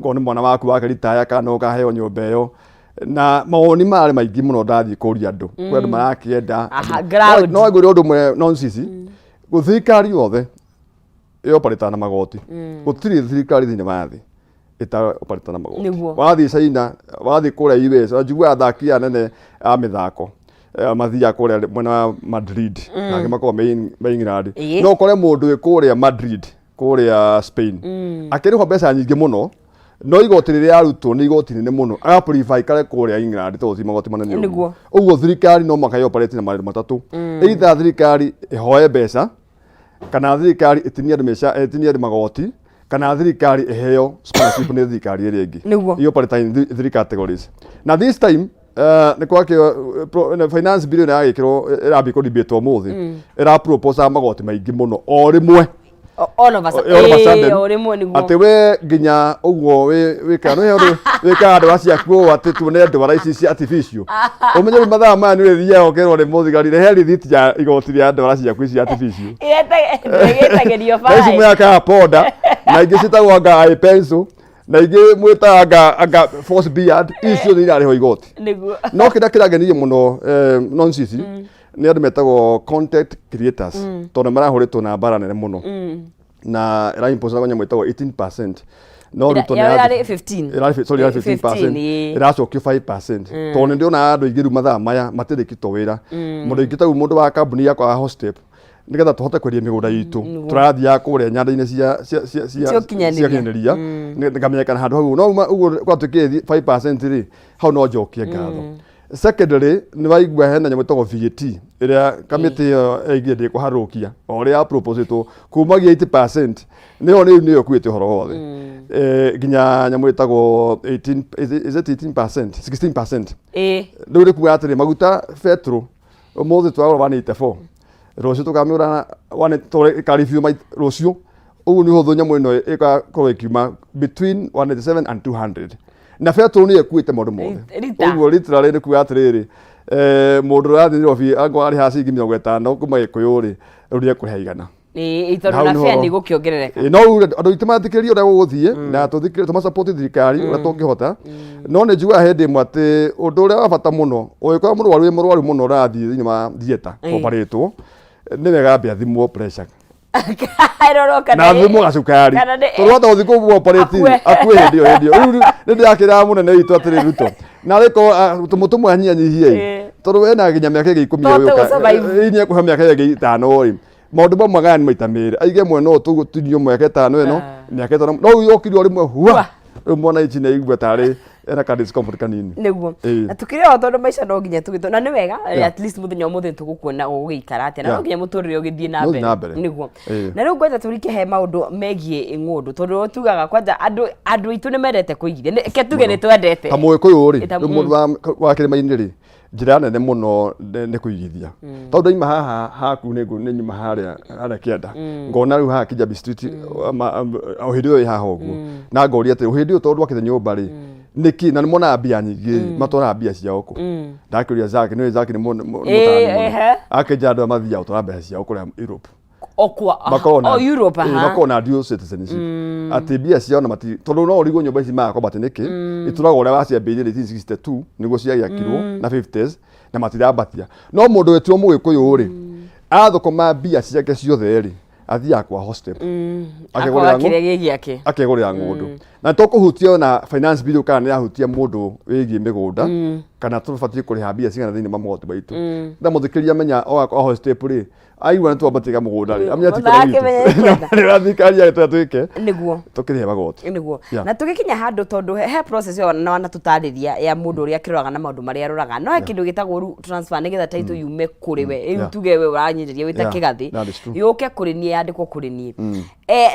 Okorwo nĩ mwana waku wake ritaya kana no ũkaheo nyũmba ĩyo, na mawoni marĩ maingĩ mũno. Ndathiĩ kũria andũ, kwĩ andũ marakĩenda. Aha, ground. No ngwĩre ũndũ ũmwe, no sisi thirikari yothe ĩoparĩtaga na magoti. Gũtirĩ thirikari thĩinĩ wa thĩ ĩtaoparĩtaga na magoti. Wathiĩ China, wathiĩ kũrĩa US, njiguaga athaki anene a mĩthako mathiaga kũrĩa mwena wa Madrid na angĩ makoragwo me England. No ũkore mũndũ wĩ kũrĩa Madrid, kũrĩa Spain, akĩrĩhwo mbeca nyingĩ mũno, no igoti rĩrĩa arutwo nĩ igoti nene mũno, agaprefer aikare kũrĩa England tondũ ti magoti manene ũguo. Ũguo thirikari no mũhaka ĩoperate na maũndũ matatũ: either thirikari ĩhoe mbeca, kana thirikari ĩtinie andũ ĩtinie andũ magoti, kana thirikari ĩheo scholarship nĩ thirikari ĩrĩa ĩngĩ. Ĩoperate in three categories. Na this time nĩ gwakĩo finance bill ĩno yagĩkĩrwo, ĩrambia kũdebate ũmũthĩ, ĩra propose magoti maingĩ mũno o rĩmwe. All of a All of a sudden. O rĩmwe, nĩguo. Atĩ we nginya ũguo wĩkaga nĩ ũndũ wĩkaga ndwara ciaku ũũ atĩ tuone ndwara ici cia artificial, ũmenye rĩu mathaa maya nĩ ũrĩthiaga ũkerwo nĩ mũthigari, rehe rithiti ya igoti rĩa ndwara ciaku ici artificial. Ĩgĩtagĩrio Na ici bara. mwĩhakaga ponda, na ingĩ ciĩtagwo anga eye pencil, na ingĩ mwĩtaga anga false beard, ici ciothe irarĩhwo igoti. No kĩrĩa kĩrangenirie mũno, nonsense, nĩ andũ metagwo content creators, tondũ marahũrĩtwo na mbara nene mũno na ĩraimpose nyamũ ĩtagwo 18%, no Ruto Yao ĩrarĩ 15. Ĩrarĩ, sorry, ĩrarĩ 15%. 15, ĩĩ. Ĩracokio 5%, tondũ nĩ ndĩrona andũ aingĩ rĩu mathaa maya matĩrĩkĩtwo wĩra. Mũndũ aingĩ ta rĩu mũndũ wa kambuni yakwa ya Hostep, nĩgetha tũhote kwendia mĩgũnda itũ, tũrathiaga kũrĩa nyanda-inĩ cia Cia ũkinyanĩria. Cia ũkinyanĩria ngamenyekana handũ hau. No ũguo gwatuĩkire 5% rĩ, hau no njokie ngatho. Secondly, nĩ waigua hena nyamũ ĩtagwo VAT ĩrĩa kamĩtĩ ĩyo ĩgiĩ ndĩkũharũkia o ũrĩa yaproposĩtwo kumagia 80%, nĩyo rĩu nĩyo ĩkuĩte ũhoro wothe. Nginya nyamũ ĩtagwo 18, is it 18%, 16%? Rĩu nĩ kuga atĩrĩ, maguta betũrũ ũmũthĩ twagũra 184, rũciũ tũkamĩgũra ĩkaribio rũciũ. Ũguo nĩ ũhũthũ, nyamũ ĩno ĩgakorwo ĩkiuma between 187 and 200, na betũrũ nĩyo ĩkuĩte maũndũ mothe. Rita. Ũguo literally nĩ kuga atĩrĩrĩ, mũndũ ũrathiĩ Nairobi angorwo arĩhaga ciringi 50 kuma Gĩkũyũ rĩ, rĩu nĩ ekũrĩha 100. Ĩĩ, tondũ Hau na nĩ fare ũhoro. nĩ igũkĩongerereka. Ĩ, no rĩu andũ aitũ mathikĩrĩrie ũrĩa gũgũthiĩ na tũthikĩrĩrie, tũmasupport thirikari ũrĩa tũngĩhota. No nĩ njugaga hĩndĩ ĩmwe atĩ ũndũ ũrĩa wa bata mũno, ũngĩkorwo mũrwaru, wĩ mũrwaru mũno, ũrathiĩ thĩinĩ wa theatre operĩtwo, nĩ wega ambe athimwo pressure Ĩrorwo kana na athimwo gacukari, kana tondũ wahota gũthiĩ kũu operate Akue. Akue hĩndĩ ĩyo hĩndĩ ĩyo. Rĩu nĩ ndĩrakĩra mũnene witũ atĩrĩ, Ruto, na rĩko tũmũtũmwe anyihanyihiei, tondũ ena nginya mĩaka ĩngĩ 10 Tote ĩgũka. gũsurvive. Ĩ, nĩ ekũhe mĩaka ĩngĩ 5 rĩ, maũndũ mamwe gaya nĩ maita merĩ, aige mwena ũyũ tũgũtinio mĩaka 5 ĩno, mĩaka 5, no rĩu yokire o rĩmwe hua, rĩu mwananchi nĩ aigua tarĩ ena ka discomfort kanini. Na tukĩrĩ o, tondũ maica no nginya tũgĩtwo na nĩ wega, at least mũthenya ũmũthĩ tũgũkuona ũgũgĩikara atĩa, na no nginya mũtũrĩre ũgĩthiĩ na No mbere. na mbere. Na rĩu ngwenda tũrike he maũndũ megiĩ ng'ũndũ, tondũ tugaga kwanja andũ aitũ nĩ mendete kũigithia. Reke tuge nĩ twendete. Ta mũgĩkũyũ rĩ, Ta- rĩu mũndũ wa kĩrĩma-inĩ rĩ, njĩra nene mũno nĩ kũigithia, tondũ ndaima haha haku nĩ nyuma harĩa harĩa kĩanda, ngona rĩu haha Kijabi Street, ũhĩndĩ ũyũ wĩ haha ũguo, na ngoria atĩ ũhĩndĩ ũyũ tondũ wakĩte nyũmba rĩ nĩkĩ, na nĩ monaga mbia nyingĩ rĩ, matwaraga mbia ciao kũ? Ndakĩũria Zack, nĩ Zack nĩ mũtaarani mũno. Akĩnjĩra andũ aya mathiaga gũtwara mbeca ciao kũrĩa Europe. O kwa Makoragwo na o Europe. Makoragwo na dual citizenship, atĩ mbia ciao na mati, tondũ no ũrigwo nyũmba ici magakomba atĩ nĩkĩ itũraga ũrĩa waciambĩrĩirie 1962 nĩguo ciagĩakirwo na 50s na matirambatia. No mũndũ wĩtirwo mũgĩkũyũ rĩ, athũkũma mbia ciake ciothe rĩ, athiaga kwa hostep Akoya kĩrĩa gĩ gĩake. Akegũrĩra ng'ũndũ. Na tũkũhutia na finance bill kana nĩ yahutia mũndũ wĩgiĩ mĩgũnda, kana tũbatiĩ kũrĩha mbia cigana thĩinĩ wa magoti maitũ. Na mũthikĩrĩria amenya o hostep rĩ, aigua nĩ twambatie mũgũnda rĩ, amenya ti Ona akĩmenya nĩ kwenda. nĩ thirikari yagĩtwĩra twĩke tũkĩrĩhe magoti. Na tũgĩkinya handũ, tondũ he process ĩyo na wanatũtarĩria ya mũndũ ũrĩa akĩroraga na maũndũ marĩa aroraga, no he kĩndũ gĩtagwo rĩu transfer, nĩgetha title yume kũrĩ we, rĩu tuge we ũranyĩrĩria wĩta kĩgathĩ, That is true. yũke kũrĩ niĩ, yandĩkwo kũrĩ niĩ.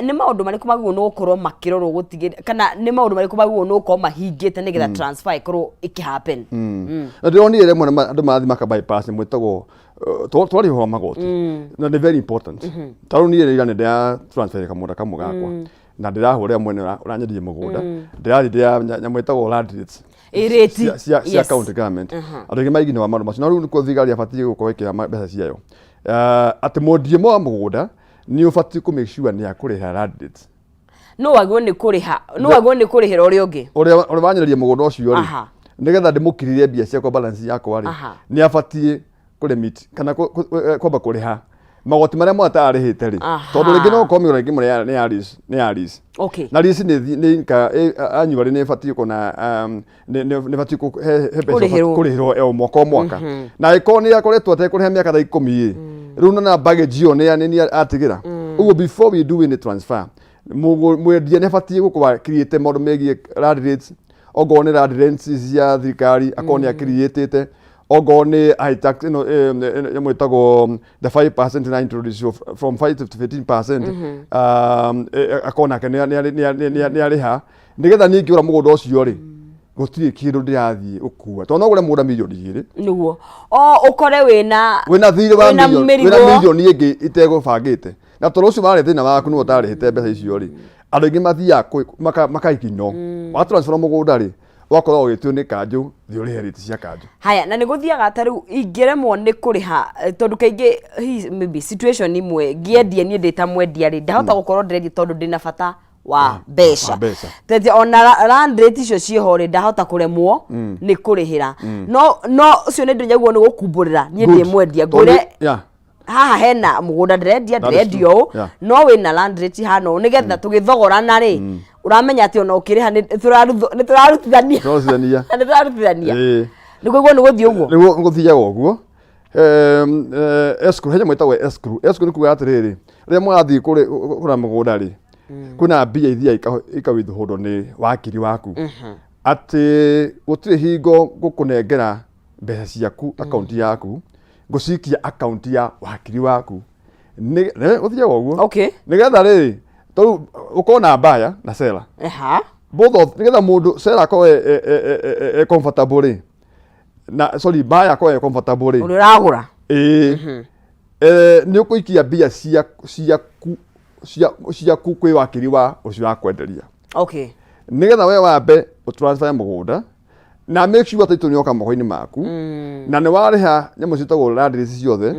Nĩ maũndũ marĩkũ magĩrĩirwo nĩ gũkorwo makĩrorwo gũtigĩrĩra, kana nĩ maũndũ marĩkũ magĩrĩirwo nĩ gũkorwo mahingĩte nĩgetha transfer ĩkorwo ĩkĩhappen? Na ndĩronire rĩmwe andũ marathiĩ maka bypass mwĩtagwo twarĩ ũhoro wa magoti, na nĩ very important. Ta rĩu niĩ rĩra nĩ ndĩra transfer kamũgũnda kamwe gakwa, na ndĩrahũrĩra mwene ũranyenderia mũgũnda, ndĩrathiĩ ndĩra nyamũ ĩtagwo land rates Ĩ, rate. cia county government. Andũ aingĩ maiginawa maũndũ macio, no rĩu nĩkuo thirikari yabatiĩ gũkorwo ĩkĩoya mbeca ciayo. Atĩ mwendia wa mũgũnda nĩ ũbatiĩ kũ make sure nĩ akũrĩha land rates. No wagĩrĩirwo nĩ kũrĩha, no wagĩrĩirwo nĩ kũrĩhĩra ũrĩa ũngĩ. Ũrĩa wanyereria mũgũnda ũcio rĩ, nĩgetha ndĩmũkirire mbia ciakwa, balance yakwa rĩ, nĩ abatiĩ kũremit kana kwamba kũrĩha magoti marĩa mothe atarĩhĩte rĩ, tondũ rĩngĩ no gũkorwo mĩgũnda ĩngĩ ĩmwe nĩ ya lease, nĩ ya lease. Na lease nĩ annually nĩ ĩbatiĩ kũna nĩ ĩbatiĩ he mbeca Kũrĩhĩrwo. Kũrĩhĩrwo o mwaka o mwaka, na angĩkorwo nĩ akoretwo atekũrĩha mĩaka ta 10 ĩ, rĩu na baggage ĩyo nĩ atigĩra ũguo. Before we do any transfer, mwendia nĩ abatiĩ gũkorwo akiriĩte maũndũ megiĩ land rates, ongorwo nĩ land rents cia thirikari akorwo nĩ akiriĩtĩte, ongorwo nĩ high tax ĩno ĩmwe ĩtagwo the 5% na introduce from 5 to 15%, akorwo nake nĩ arĩha, nĩgetha niĩ ngĩgũra mũgũnda ũcio rĩ, gũtirĩ kĩndũ ndĩrathiĩ gũkua, tondũ no ũgũre mũgũnda 2 mirioni Nĩguo o ũkore wĩna wĩna thirĩ wa wĩna mirioni mĩrigo. Wĩna mirioni ĩngĩ itegũbangĩte, na tondũ ũcio warĩ thĩna waku nĩwe ũtarĩhĩte mbeca icio rĩ, andũ aingĩ mathiaga makaiginwo wa transfer mũgũnda rĩ, ũgakorwo ũgĩtio nĩ kanjũ, thiĩ ũrĩhe rĩti cia kanjũ. Haya, na nĩ gũthiaga ta rĩu ingĩremwo nĩ kũrĩha, tondũ kaingĩ hi maybe situation imwe ngĩendia niĩ ndĩ ta mwendia rĩ, ndahota gũkorwo ndĩrendia tondũ ndĩna bata wa mbeca. Wa mbeca. Tete ona land rate icio ciĩho rĩ, ndahota kũremwo nĩ kũrĩhĩra, no ũcio nĩ ndĩnyaguo nĩ gũkumbũrĩra niĩ ndĩ Good. mwendia Tondũ ngwĩre haha hena mũgũnda ndĩrendia, That is ndĩrendio true. ũũ, no wĩna land rate hana ũũ, nĩgetha tũgĩthogorana rĩ, ũramenya atĩ ona ũkĩrĩha nĩ tũrarutithania. Tũrarutithania. Nĩ tũrarutithania. Nĩ kũigua nĩ gũthiĩ ũguo. Nĩguo gũthiaga ũguo. Escrow, he nyamũ ĩtagwo escrow. Escrow nĩ kuga atĩrĩrĩ, rĩrĩa mũrathiĩ kũgũra mũgũnda rĩ, kwĩna mbia ithiaga ikawithũhũndwo nĩ wakiri waku, atĩ gũtirĩ hingo ngũkũnengera mbeca ciaku akaunti yaku, ngũcikia akaunti ya wakiri waku. Gũthiaga ũguo nĩgetha rĩrĩ, tondũ ũkorwo na buyer na seller both of, nĩgetha mũndũ seller akorwo e comfortable rĩ, na sorry, buyer akorwo e comfortable rĩ, ũrĩa ũragũra. Ĩĩ, nĩ ũkũikia mbia ciaku ciaku kwĩ wakiri wa ũcio wakwenderia, nĩgetha we wambe ũtransfer mũgũnda na make sure title nĩ yoka moko-inĩ maku, na nĩ warĩha nyamũ ciĩtagwo land rates ciothe,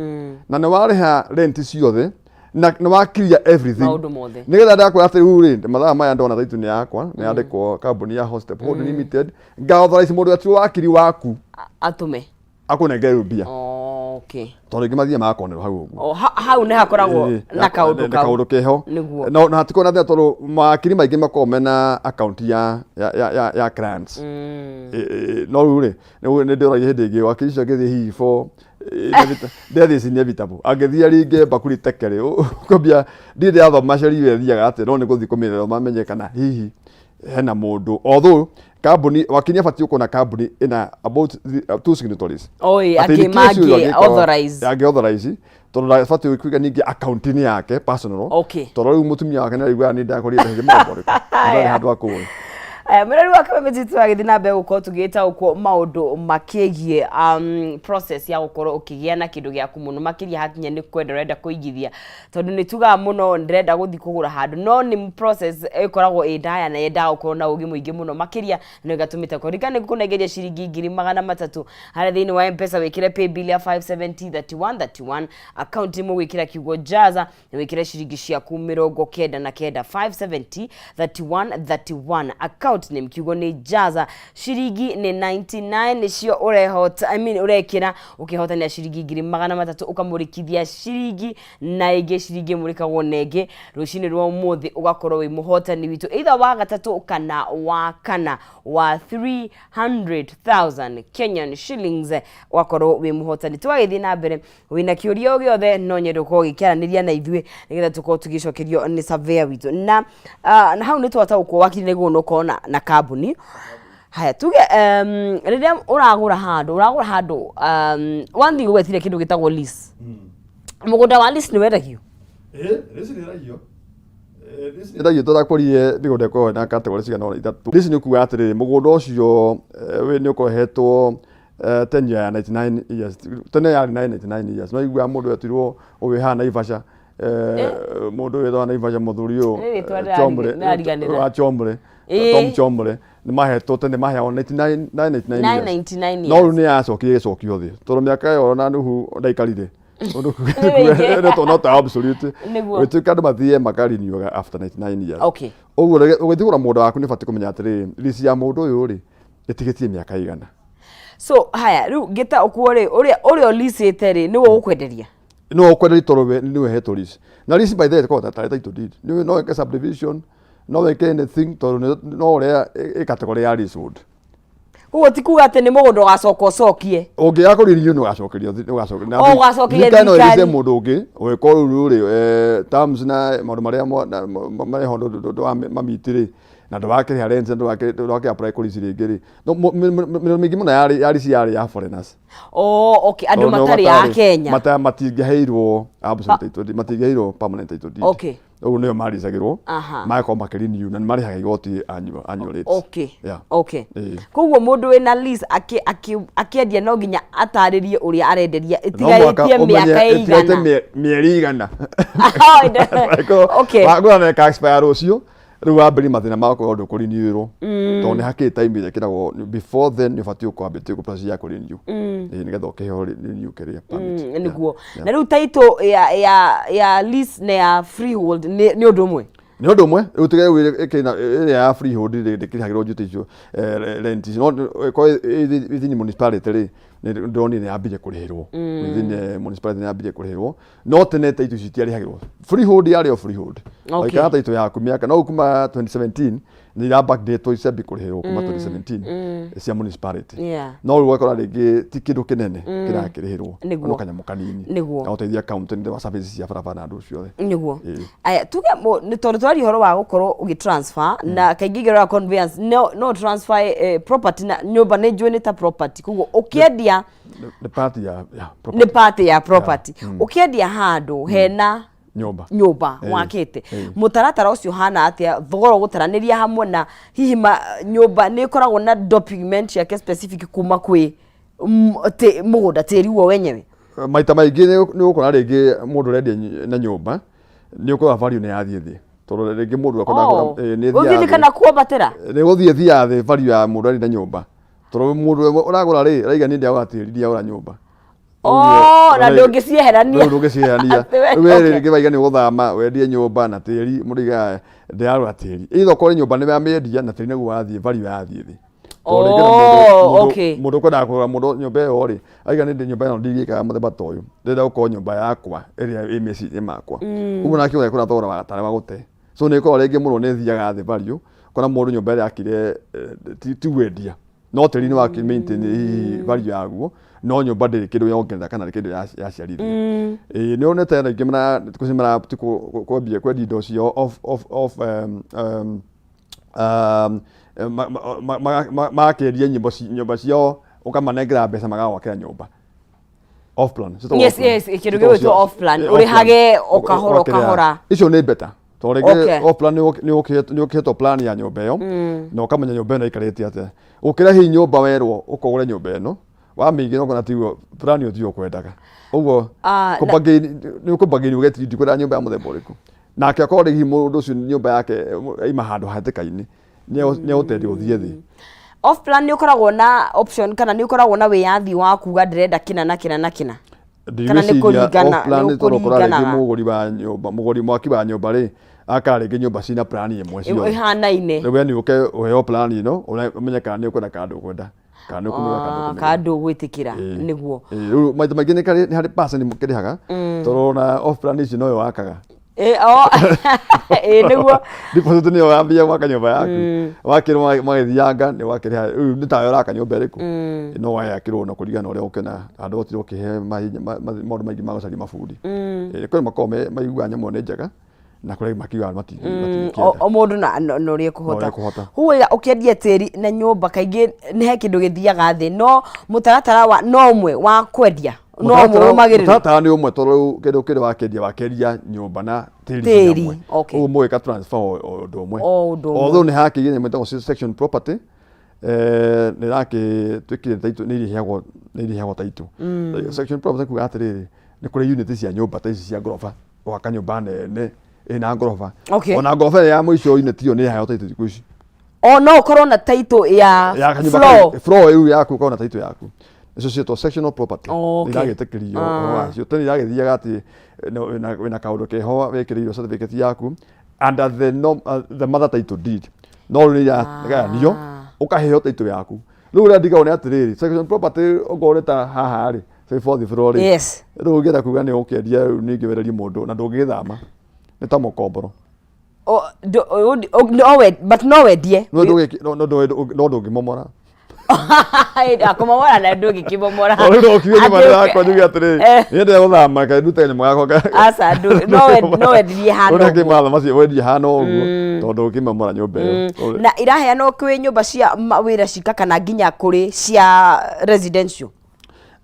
na nĩ warĩha rent ciothe, na nĩ wa clear everything. Maũndũ mothe. Nĩgetha ndakwĩra atĩ rĩu rĩ, mathaa maya ndona title nĩ yakwa, nĩ yandĩkwo kambuni ya Hostep Holding Limited, nga authorize mũndũ ati wakiri waku atũme akũnengere rĩu mbia, tondũ ingĩ mathiĩ magakonerwo hau ũguo. O, hau nĩ hakoragwo na kaũndũ na kau. Kaũndũ keho. Na hatikoragwo na thĩna, tondũ mawakiri maingĩ makoragwo mena account ya clients. No rĩu rĩ, nĩ ndĩroragia hĩndĩ ĩngĩ wakiri ũcio angĩthiĩ hihi for death is inevitable, angĩthiĩ aringe mbakuri teke rĩ, ũkwambia ndirĩ ndĩrathoma sheria ĩyo ĩthiaga atĩa, no nĩ gũthiĩ kũmĩthoma menye kana hihi hena mũndũ, although kambuni wakiri nĩ abatiĩ gũkorwo na kambuni ĩna about two signatories. Oi, Atĩ in angĩ case ũyũ mangĩ authorize. Angĩ authorize, tondũ ndabatiĩ kũiga ningĩ akaunti-inĩ yake personal, tondũ rĩu mũtumia wake nĩ araiguaga nĩ ndakorire mbeca mũgambo ũrĩkũ, ndarĩ handũ ha kũgũra. Aya, mwĩrori wa Kameme tũragĩthiĩ na mbere gũkorwo tũgĩtaũkwo maũndũ makĩgiĩ process ya gũkorwo ũkĩgĩa na kĩndũ gĩaku, mũno makĩria hakinya nĩ kwenda ũrenda kũigithia, tondũ nĩ tugaga mũno ndĩrenda gũthiĩ kũgũra handũ, no nĩ process ĩkoragwo ĩ ndaya na yendaga gũkorwo na ũgĩ mũingĩ mũno makĩria, na ĩgatũmĩte kũririkana nĩ ngũkũnengeria ciringi 300,000 harĩa thĩinĩ wa M-Pesa. Wĩkĩre paybill ya 570 31 31, account mũgwĩkĩra kiugo jaza na wĩkĩre ciringi ciaku 99. 570 31 31, account name kiugo nĩ jaza, ciringi nĩ 99 nĩcio ũrehota, I mean, ũrekĩra ũkĩhotania ciringi 300,000, ũkamũrĩkithia ciringi na ĩngĩ ciringi ĩmũrĩkagwo na ĩngĩ rũcinĩ rwa ũmũthĩ, ũgakorwo wĩ mũhotani witũ either wa gatatũ kana wa kana wa 300,000 Kenyan shillings, ũgakorwo wĩ mũhotani. Tũgagĩthiĩ na mbere, wĩna kĩũria o gĩothe no nyende ũkorwo ũgĩkĩaranĩria na ithuĩ nĩgetha tũkorwo tũgĩcokerio nĩ surveyor witũ na hau nĩ twataũkwo wakiri nĩguo ũkorwo na kambuni. Haya, tuge rĩrĩa ũragũra handũ, one thing ũgwetire kĩndũ gĩtagwo lease, mũgũnda wa lease nĩ wendagio? Lease nĩ ĩragio. Ĩragio tũrakũrie mĩgũnda ĩkoragwo na category cigana ũna ithatũ. Lease nĩ kuga atĩrĩrĩ, mũgũnda ũcio nĩ ũkohetwo tenure ya 99 years. Tene yarĩ 999 years, no iguaga mũndũ etirwo ũyũ haha Naivasha, mũndũ ũyũ wĩtagwo Naivasha, mũthuri ũyũ Nĩ rĩtwa Chombre, ndĩrariganĩra. Wa Chombre. Tom Chombre, nĩ mahetwo tene, maheagwo 99, 999 years. 999 No rĩu years. nĩ yacokire ĩgĩcokio thĩ, tondũ mĩaka ĩyo na Nuhu ndaikarire. Ũndũ Nĩ mĩingĩ. nĩ not absolute. Nĩguo. Gũtuĩka andũ mathiĩ makarinioga after 99 years. Okay. Ũguo ũgĩthiĩ kũgũra mũgũnda waku nĩ ũbatiĩ kũmenya atĩrĩrĩ, lease ya mũndũ ũyũ rĩ, ĩtigĩtie mĩaka igana. So haya rĩu ngĩta ũkuo rĩ, ũrĩa ũrĩa ũlicĩte rĩ, nĩwe ũkwenderia? No ũkwenderia tondũ we nĩwe ũhetwo lease. Na lease by the way ĩkoragwo tarĩ title deed. Nĩwe no wĩke subdivision, no wĩke anything tondũ no ũrĩa ĩ category ya leasehold. Koguo ti kuga atĩ nĩ mũgũnda ũgacoka ũcokie. Ũngĩaga kũrenew nĩ ũgacokerio nĩ ũgacokerio. Na O, ũgacokeria thirikari no ĩrĩce thirikari. mũndũ ũngĩ ũgĩkorwo rĩu rĩ terms na maũndũ marĩa marĩ ho ndũramamiti rĩ na ndũrakĩrĩha rent na ndũrakĩ apply kũ lease rĩngĩ rĩ. No, mĩrĩmo mĩingĩ mũno ya lease yarĩ ya foreigners. Oh, okay, andũ Tondũ nĩo matarĩ a Kenya. Matingĩaheirwo absolute title deed, matingĩaheirwo permanent title deed. Okay. Ũguo nĩo maricagĩrwo. Magakorwo makĩrenew na nĩ marĩhaga igoti annual rates. Okay. Yeah. Okay. Ĩĩ. Koguo mũndũ wĩna lease akĩendia no nginya atarĩrie ũrĩa arenderia No mũhaka ĩtigarĩtie ũmenye mĩaka ĩtigarĩte ĩigana. mĩeri igana. Okay. Wagũra na ĩka expire rũciũ rĩu wambĩrĩria mathĩna ma gũkorwo ndũkũrinĩrwo tondũ nĩ hakĩrĩ time ĩrĩa ĩkĩragwo before then nĩ ũbatiĩ gũkorwo wambĩtie process ya kũrenew. Ĩĩ, nĩgetha ũkĩheo renew kĩrĩa permit. Nĩguo. Yeah. Na rĩu title ya lease na ya freehold nĩ ũndũ ũmwe. Nĩ ũndũ ũmwe rĩu tiga rĩu ĩrĩa ya freehold rĩ ndĩkĩrĩhagĩrwo duty icio rent icio no ĩkorwo ĩ within municipality rĩ nĩ ndĩronire nĩ yambirie kũrĩhĩrwo within municipality nĩ yambirie kũrĩhĩrwo no tene title icio itiarĩhagĩrwo freehold yarĩ o freehold. Waikara title yaku mĩaka no kuma 2017 nĩ ira backdate ciambie kũrĩhĩrwo kuma 2017 cia municipality. No rĩu ũgakora rĩngĩ ti kĩndũ kĩnene kĩrakĩrĩhĩrwo no kanyamũ kanini Nĩguo. na gũteithia county nĩ wa services cia barabara na andũ ciothe. Nĩguo. Aya tuge nĩ tondũ twaria ũhoro wa gũkorwo ũgĩ transfer na kaingĩ ingĩrora conveyance no transfer property na nyũmba nĩ njũĩ nĩ ta property koguo ũkĩendia Nĩ part ya nĩ property. Part ya property ũkĩendia handũ hena nyũmba nyũmba wakĩte mũtaratara ũcio hana atĩa thogora ũgũtaranĩria hamwe na hihi nyũmba nĩ ĩkoragwo na document yake specific kuma kwĩ mũgũnda tĩri wo wenyewe? Maita maingĩ nĩ ũgũkora rĩngĩ mũndũ ũrendia na nyũmba nĩ ũkora value nĩ yathiĩ thĩ tondũ rĩngĩ mũndũ akona nĩ ĩthiaga Ũgĩthiĩ thĩ. Kana kuambatĩra? Nĩ gũthiĩ thiaga thĩ value ya mũndũ arĩ na nyũmba tondũ mũndũ ũragũra rĩ araiga niĩ ndiagũra tĩri, ndiagũra nyũmba. Oh, na ndũngĩcieherania. Rĩu ndũngĩcieherania. Atĩ we- Rĩu we rĩngĩ waiga nĩ ũgũthama wendie nyũmba na tĩri mũndũ aigaga ndĩragũra tĩri either ũkorwo nyũmba nĩ wamĩendia na tĩri naguo wathiĩ value yathiĩ thĩ. Tondũ rĩngĩ na mũndũ ũkwendaga kũgũra mũndũ nyũmba ĩyo rĩ aiga nĩ nyũmba ĩno ndingĩikara mũthemba ta ũyũ, ndĩrenda gũkorwo nyũmba yakwa ĩrĩa ĩ meciria makwa. Ũguo nake ũgekora thogora wa tarĩ wa gũte. So nĩ ĩkoragwo rĩngĩ mũno nĩ ĩthiaga thĩ value, ũkona mũndũ nyũmba ĩrĩa akire ti wendia no tĩri nĩ wakĩ maintain hihi value yaguo no nyũmba ndĩrĩ kĩndũ yongerera kana kĩndũ yaciarithia. Ĩĩ nĩ wonete andũ aingĩ mara thikũ ici mara kwambia kwendia indo ciao off off off magakĩendia nyũmba ciao ũkamanengera mbeca magagwakĩra nyũmba off plan. Ciĩtagwo off plan. Yes, kĩndũ Ciĩtagwo gĩgwĩtwo off plan. Off plan. Ũrĩhage o kahora, o Ũgakĩrĩha. kahora. Icio nĩ better tondũ rĩngĩ off plan nĩ ũkĩhetwo plan ya nyũmba ĩyo na ũkamenya nyũmba ĩno ĩikarĩte atĩa gũkĩra hihi nyũmba werwo ũkogũre nyũmba ĩno wamĩigĩra ũkona tiguo plan ĩyo tiyo ũkwendaga ũguo nĩ ũkũbargain uge ti ndikwenda nyũmba ya mũthemba ũrĩkũ nake akorwo hihi mũndũ ũcio nyũmba yake aima handũ hatĩka-inĩ nĩ egũtendi gũthiĩ thĩ. Off plan nĩ ũkoragwo na option kana nĩ ũkoragwo na wĩyathi wa kuga ndĩrenda kĩna na kĩna na kĩna? Kana nĩ Ndigwĩciria kũringana off plan nĩ nĩ tondũ ũkora rĩngĩ ũkũringanaga? Mũgũri wa nyũmba mũgũri mwaki wa nyũmba rĩ akaga rĩngĩ nyũmba cina plan ĩmwe ciothe. Ĩhanaine. Rĩu we nĩ ũke ũheo plan ĩno ũmenye kana nĩ ũkwenda kana ndũkwenda kana nĩ ũkũmĩgũra kana ndũkũmĩgũra. Kana ndũgwĩtĩkĩra. Nĩguo. Ĩĩ, rĩu maita maingĩ nĩ harĩ percent mũkĩrĩhaga tondũ ona off plan ici noyo wakaga. Ĩ, o, ĩ, nĩguo. Deposit nĩyo wambia gwaka nyũmba yaku wakĩrwo magĩthianga nĩ wakĩrĩha rĩu nĩ tawe ũraka nyũmba ĩrĩkũ no wayakĩrwo na kũringana na ũrĩa ũkena handũ gũtirĩ ũkĩhe maũndũ maingĩ ma gũcaria mabundi. Ĩ, kwĩ makoragwo maiguaga nyamũ ĩyo nĩ njega na kũrĩ makiugaga matingĩkĩenda. O mũndũ na ũrĩa ekũhota. Na ũrĩa ekũhota. Ũguo ũkĩendia tĩri na nyũmba kaingĩ nĩ he kĩndũ gĩthiaga thĩ no mũtaratara wa no ũmwe wa kwendia no ũmwe ũrũmagĩrĩrwo. Mũtaratara nĩ ũmwe tondũ rĩu kĩndũ kĩrĩa wakĩendia wakĩendia nyũmba na tĩri Tĩri, hamwe. Okay. Ũguo mũgĩka transfer o ũndũ ũmwe. O ũndũ ũmwe. Although nĩ hakĩgĩa nyamũ ĩtagwo section property nĩ ĩrakĩtuĩkire title nĩ irĩheagwo title. Section property kuga atĩrĩrĩ nĩ kũrĩ unit cia nyũmba ta ici cia ngoroba gwaka nyũmba nene ĩna ngoroba. Ona ngoroba ĩrĩa ya mũico unit ĩyo nĩ ĩraheo title thikũ ici. O no ũkorwo na title ya Ya kanyũmba floor. Floor ĩu yaku ũkorwo na title yaku. Icio ciĩtwo sectional property. Nĩ iragĩtĩkĩrio ũhoro wacio. Tene iragĩthiaga atĩ no, wĩna kaũndũ keho wĩkĩrĩirwo certificate yaku under the, norm, the mother title deed, no rĩu nĩ iragayanio ũkaheo title yaku. Rĩu ũrĩa ndigagwo nĩ atĩrĩrĩ, section property okorwo nĩ ta haha rĩ, say fourth floor rĩ, rĩu ũngĩenda kuga nĩ ũkĩendia rĩu ningĩ wererie mũndũ na ndũngĩgĩthama, nĩ ta mũkomboro. O, but no wendie. No ndũngĩmomora. Akũmomora na ndũngĩkĩmomora. Rĩu no kiuge nyũmba nĩ yakwa, njuge atĩrĩrĩ, nĩendete gũthama, kaĩ ndute kanyamũ gakwa Aca, no wendirie hana ũrĩa ũguo. kĩmatha macio wendie hana ũguo, tondũ ũngĩmomora nyũmba ĩyo. Na iraheanwo kwĩ nyũmba cia mawĩra cika kana nginya kũrĩ cia residential?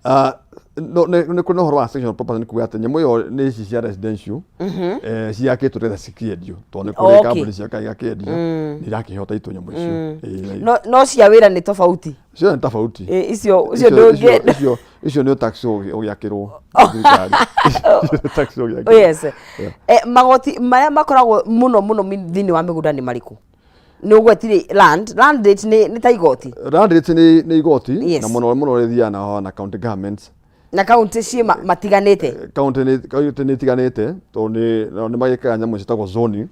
Ah, no, nĩ kũrĩ na ũhoro wa sectional property, nĩ kuga atĩ nyamũ ĩyo nĩ ici cia residential ciakĩtwo nĩgetha cikĩendio, tondũ nĩ kũrĩ kambuni ciakaga igakĩendio, nĩ irakĩheo taitũ nyamũ icio. No cia wĩra nĩ tofauti? Cio nĩ tofauti. Icio icio ndũngĩ Icio nĩ tax ũgĩakĩrwo thirikari. Icio nĩ tax ũgĩakĩrwo. Yes. Magoti marĩa makoragwo mũno mũno thĩinĩ wa mĩgũnda nĩ marĩkũ? Nĩ ũgwetire land rate nĩ ta igoti. Land rate nĩ igoti. Na mũno mũno rĩthiaga na county governments. Na kaunti ciĩ matiganĩte. County nĩ itiganĩte, tondũ nĩ magĩkaga nyamũ ciĩtagwo zoning,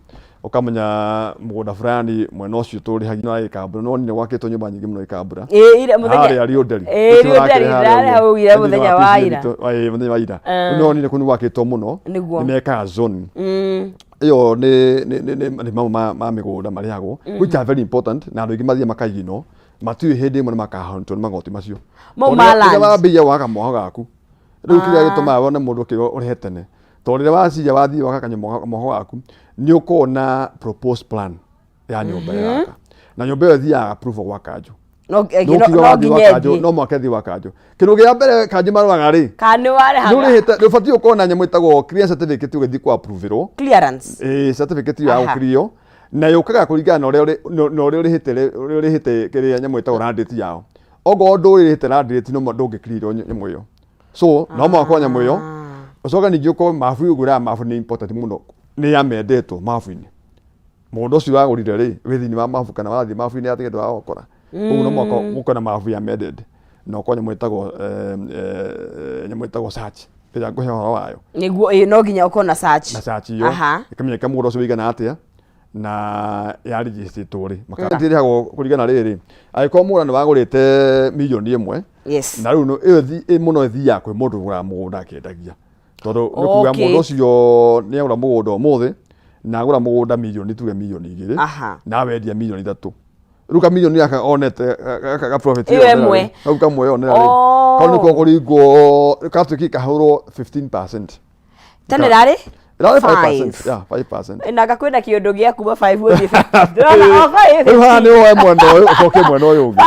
ũkamenya mũgũnda fulani mwena ũcio tũrĩhagia na Gĩkambura, no nĩ gwakĩtwo nyũmba nyingĩ mũno Gĩkambura. Ĩ, ira mũthenya Harĩa Riũnderi. Ĩ, Riũnderi, ndĩrarĩ hau ira mũthenya wa ira. Mũthenya wa ira. No nĩ kũu nĩ gwakĩtwo mũno. Nĩ mekaga zoning. Ĩyo nĩ mamwe ma mĩgũnda marĩhagwo, which are very important, na andũ aingĩ mathiĩ makaigino matiũĩ hĩndĩ ĩmwe nĩ makahauntwo nĩ magoti macio. Mau Tondũ ma rĩrĩa land. wambĩrĩria gwaka mwaho gaku rĩu, kĩrĩa gĩtũmaga wone mũndũ ũkĩrwo ũrĩhe tene, tondũ rĩrĩa waciria wathiĩ waka kanyũmba mwaho gaku, nĩ ũkona proposed plan ya nyũmba ĩraka, na nyũmba ĩyo ĩthiaga approval gwa kanjũ. No no no kiuga wathiĩ gwa nginya kanjũ ĩthiĩ. No mwaka ĩthiĩ gwa kanjũ, kĩndũ kĩa mbere kanjũ maroraga rĩ, Kana nĩ nĩ warĩhaga. ũrĩhĩte, nĩ ũbatiĩ ũkorwo na nyamũ ĩtagwo clearance certificate ũgĩthiĩ kwa approvalwo. Clearance. Ĩĩ, certificate ĩyo ya gũkirio na yũkaga kũringana na ũrĩa na ũrĩa ũrĩhĩte, ũrĩa ũrĩhĩte kĩrĩa nyamũ ĩtagwo land rate yao. Okorwo ndũrĩhĩte land rate, no ndũngĩclearwo nyamũ ĩyo, so no mũhaka ũkorwo nyamũ ĩyo. Ũcoke ningĩ ũkorwo mabu, ũgũraga mabu nĩ important mũno, nĩ yamendetwo mabu-inĩ, mũgũnda ũcio wagũrire rĩ wĩ thĩinĩ wa mabu kana wathiĩ mabu-inĩ ya tigendo wagũkora ũguo, no mũhaka ũkorwo na mabu ya amended, na ũkorwo nyamũ ĩtagwo nyamũ ĩtagwo search ĩrĩa ngũhe ũhoro wayo. Nĩguo, ĩ, no nginya ũkorwo na search. Na search iyo ĩkamenyeka mũgũnda ũcio wĩigana atĩa na yarigicĩtwo rĩ ĩrĩhagwo kũringana rĩrĩ, angĩkorwo mũgũnda nĩ wagũrĩte mirioni 1, na rĩu ĩyo mũno ĩthiaga kwĩ mũndũ ũgũraga mũgũnda akĩendagia, tondũ nĩ kuga mũndũ ũcio nĩ agũra mũgũnda ũmũthĩ na agũra mũgũnda mirioni, tuge mirioni 2, na wendia mirioni 3, rĩu kamirioni gaka onete gaka ga profit Ĩyo yonera ĩmwe. rĩ, kau kamwe yonera rĩ, kau nĩko kũringwo gatuĩke kahũrwo 15%. Tene rarĩ Ĩrarĩ 5%. Five. Yeah, 5%. Na gakwĩna kĩũndũ gĩa kuma 5 gũthiĩ 50, ndĩrona o 5. Rĩu haha nĩ woe mwena ũyũ ũcoke mwena ũyũ ũngĩ.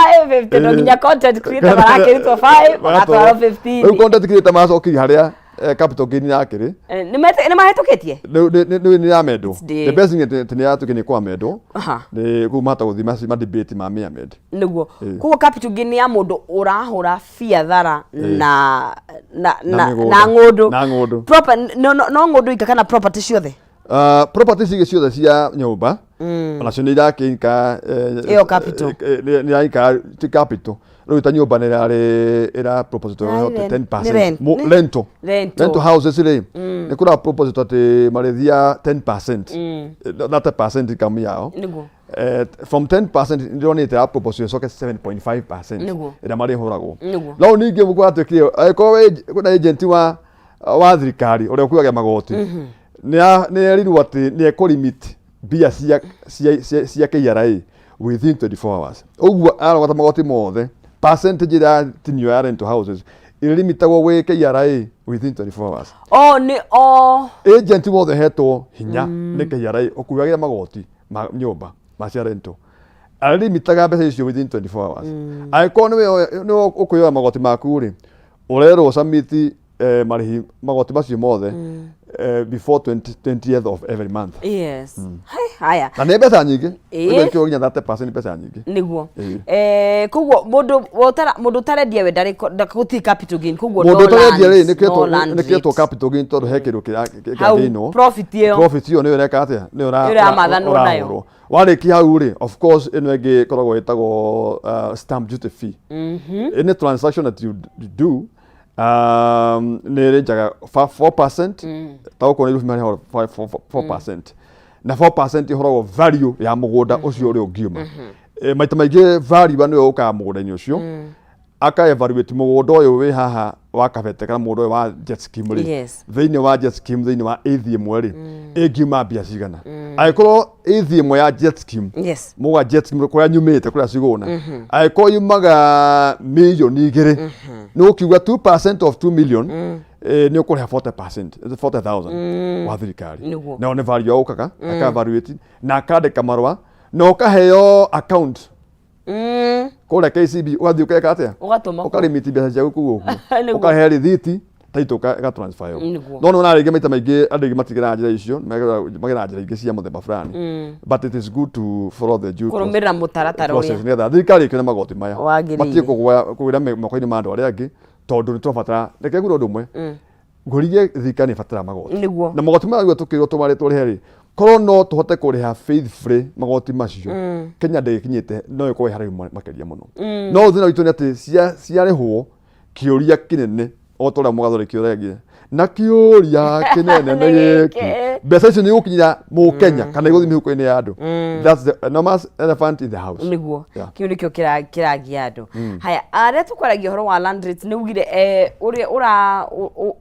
550, no nginya content creator marakĩrutwo 5 magatwarwo 15. Rĩu content creator macokirie harĩa capital gain yakĩrĩ. Nĩ mahĩtũkĩtie. Nĩ yamendwo. It's The best thing atĩ nĩ yatuĩke nĩ kwamendwo. Nĩ kũu mahota gũthiĩ ma debate ma mĩamend. Nĩguo, koguo capital gain ya mũndũ ũrahũra biathara na Na mĩgũnda. Na ng'ũndũ. Na ng'ũndũ. Proper, no ng'ũndũ ika kana property ciothe? Property cigĩ ciothe cia nyũmba onacio nĩ irakĩika Ĩyo capital. Nĩ iraika, ti capital rĩu, ta nyũmba nĩ ĩrarĩ ĩra propose to Ĩrarĩ rent. 10%. Nĩ rent. Rental. Rental. Rental houses rĩ, nĩ kũra propose to atĩ marĩthia 10%, 30% income yao. From 10% ndĩronete ya propose ĩcoke 7.5% ĩrĩa marĩhũragwo. No ningĩ gwatuĩkire angĩkorwo kwĩna agent wa thirikari ũrĩa ũkuaga magoti, nĩ erirwo atĩ nĩ ekũlimit mbia cia KRA within 24 hours. Ũguo arogota magoti mothe, percentage ĩrĩa yatinio ya rental houses ĩlimitagwo gwĩ KRA within 24 hours. O nĩ o Agent wothe hetwo hinya nĩ KRA ũkuagĩra magoti ma nyũmba ma cia rental arĩlimitaga mbeca icio within 24 hours. Angĩkorwo nĩwe ũkwĩoya magoti maku rĩ, ũrerwo submit marĩhi magoti macio mothe. Before 20, 20th of every month. Yes. Hai, haya. Na nĩ mbeca nyingĩ. Ĩĩ. Ũguo nginya 30% nĩ mbeca nyingĩ. Niguo. Ĩĩ. Koguo mũndũ mũndũ ũtarendia we ndarĩ gũtirĩ capital gain, koguo Mũndũ no ũtarendia rĩ, land, no land nĩ kĩretwo rate. capital gain tondũ he kĩndũ Hau, kĩrathĩinwo. profit ĩyo. Profit ĩyo nĩyo ĩreka atĩa? Nĩyo Nĩyo ĩramathanwo nayo. ũrahũrwo. Warĩkia hau rĩ, of course ĩno ĩngĩ ĩkoragwo ĩtagwo stamp duty fee. Any transaction that you do nĩ ĩrĩnjaga 4%, ta okorwo nĩ Nairobi marĩhaga 4%, na 4% ĩhũragwo value ya mũgũnda ũcio ũrĩa ũngiuma. Maita maingĩ value nĩwe ũkaga mũgũnda-inĩ ũcio aka evaluate mũgũnda ũyũ wĩ haha wa Kabete kana mũgũnda ũyũ wa jet scheme rĩ, thĩinĩ wa jet scheme, thĩinĩ wa ĩthi ĩmwe rĩ, ĩngiuma mbia cigana, angĩkorwo ĩthi ĩmwe ya jet scheme, mũga jet scheme kũrĩa nyumĩte, kũrĩa Cigũna, angĩkorwo yumaga mirioni 2, nĩ ũkiuga 2% of 2 million, nĩ ũkũrĩha 40%, 40,000 wa thirikari. Nao nĩ value ũkaga aka evaluate na akandĩka marũa na ũkaheo account kũrĩa KCB, ũgathiĩ ũkeka atĩa? Ũgatũma kũu. Ũkarimiti mbeca ciaku kũu ũguo. Ũkahe rĩthiti taitũ ĩga transfer yo. No nĩwona rĩngĩ maita maingĩ andũ aingĩ matigeraga njĩra icio, mageraga njĩra ingĩ cia mũthemba fulani, but it is good to follow the due Kũrũmĩrĩra mũtaratara process ũrĩa nĩgetha thirikari ĩkĩone magoti maya wagĩrĩire. matige kũgwĩra moko-inĩ ma andũ arĩa angĩ, tondũ nĩ tũrabatara, reke ngwĩre ũndũ ũmwe, ngũririe thirikari nĩ ĩbataraga magoti. Na magoti maya rĩu tũkĩrwo tũmarĩ tũrĩhe rĩ, korwo no tũhote kũrĩha faithfully magoti macio, Kenya ndĩkinyĩte, no ĩkorwo ĩ haraihu makĩria mũno. No thĩna witũ nĩ atĩ ciarĩhwo, kĩũria kĩnene, o ta ũrĩa mũgathũrĩki ũragia, na kĩũria kĩnene nĩ gĩkĩ: mbeca icio nĩ igũkinyĩra mũkenya kana igũthiĩ mĩhuko-inĩ ya andũ? That's the enormous elephant in the house. Kĩu nĩkĩo kĩragia andũ. Haya, arĩa tũkwaragia ũhoro wa land rates, nĩ ugire ũrĩa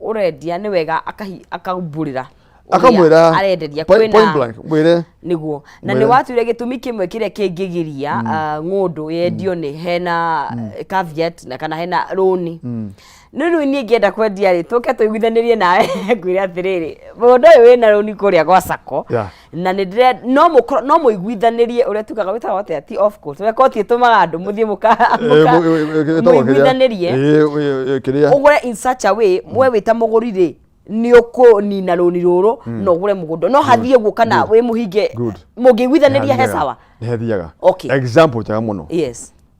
ũrendia nĩ wega akaumbũrĩra ũrĩa Akamwĩra arenderia point kwĩna blank mwĩre. Niguo, na nĩ Mwĩre. watuire gĩtũmi kĩmwe kĩrĩa kĩngĩgiria ng'ũndũ yendio nĩ hena caveat na kana hena rũni. No rĩu niĩ ngĩenda kwendia rĩ, tũke tũiguithanĩrie nawe, ngwĩre atĩrĩrĩ, mũgũnda ũyũ wĩna rũni kũrĩa gwa sacco, na nĩ ndĩre no mũkorwo no mũiguithanĩrie ũrĩa tugaga wĩtagwo atĩa, ti off court, ũrĩa koti ĩtũmaga andũ mũthiĩ mũiguithanĩrie Kĩrĩa ũgũre in such a way we wĩ ta mũgũri rĩ, nĩ ũkũnina rũni rũrũ na ũgũre mũgũnda, no hathiĩ ũguo kana wĩ mũhinge? Good. Mũngĩiguithanĩria he sawa. Nĩ hethiaga. Example njega mũno,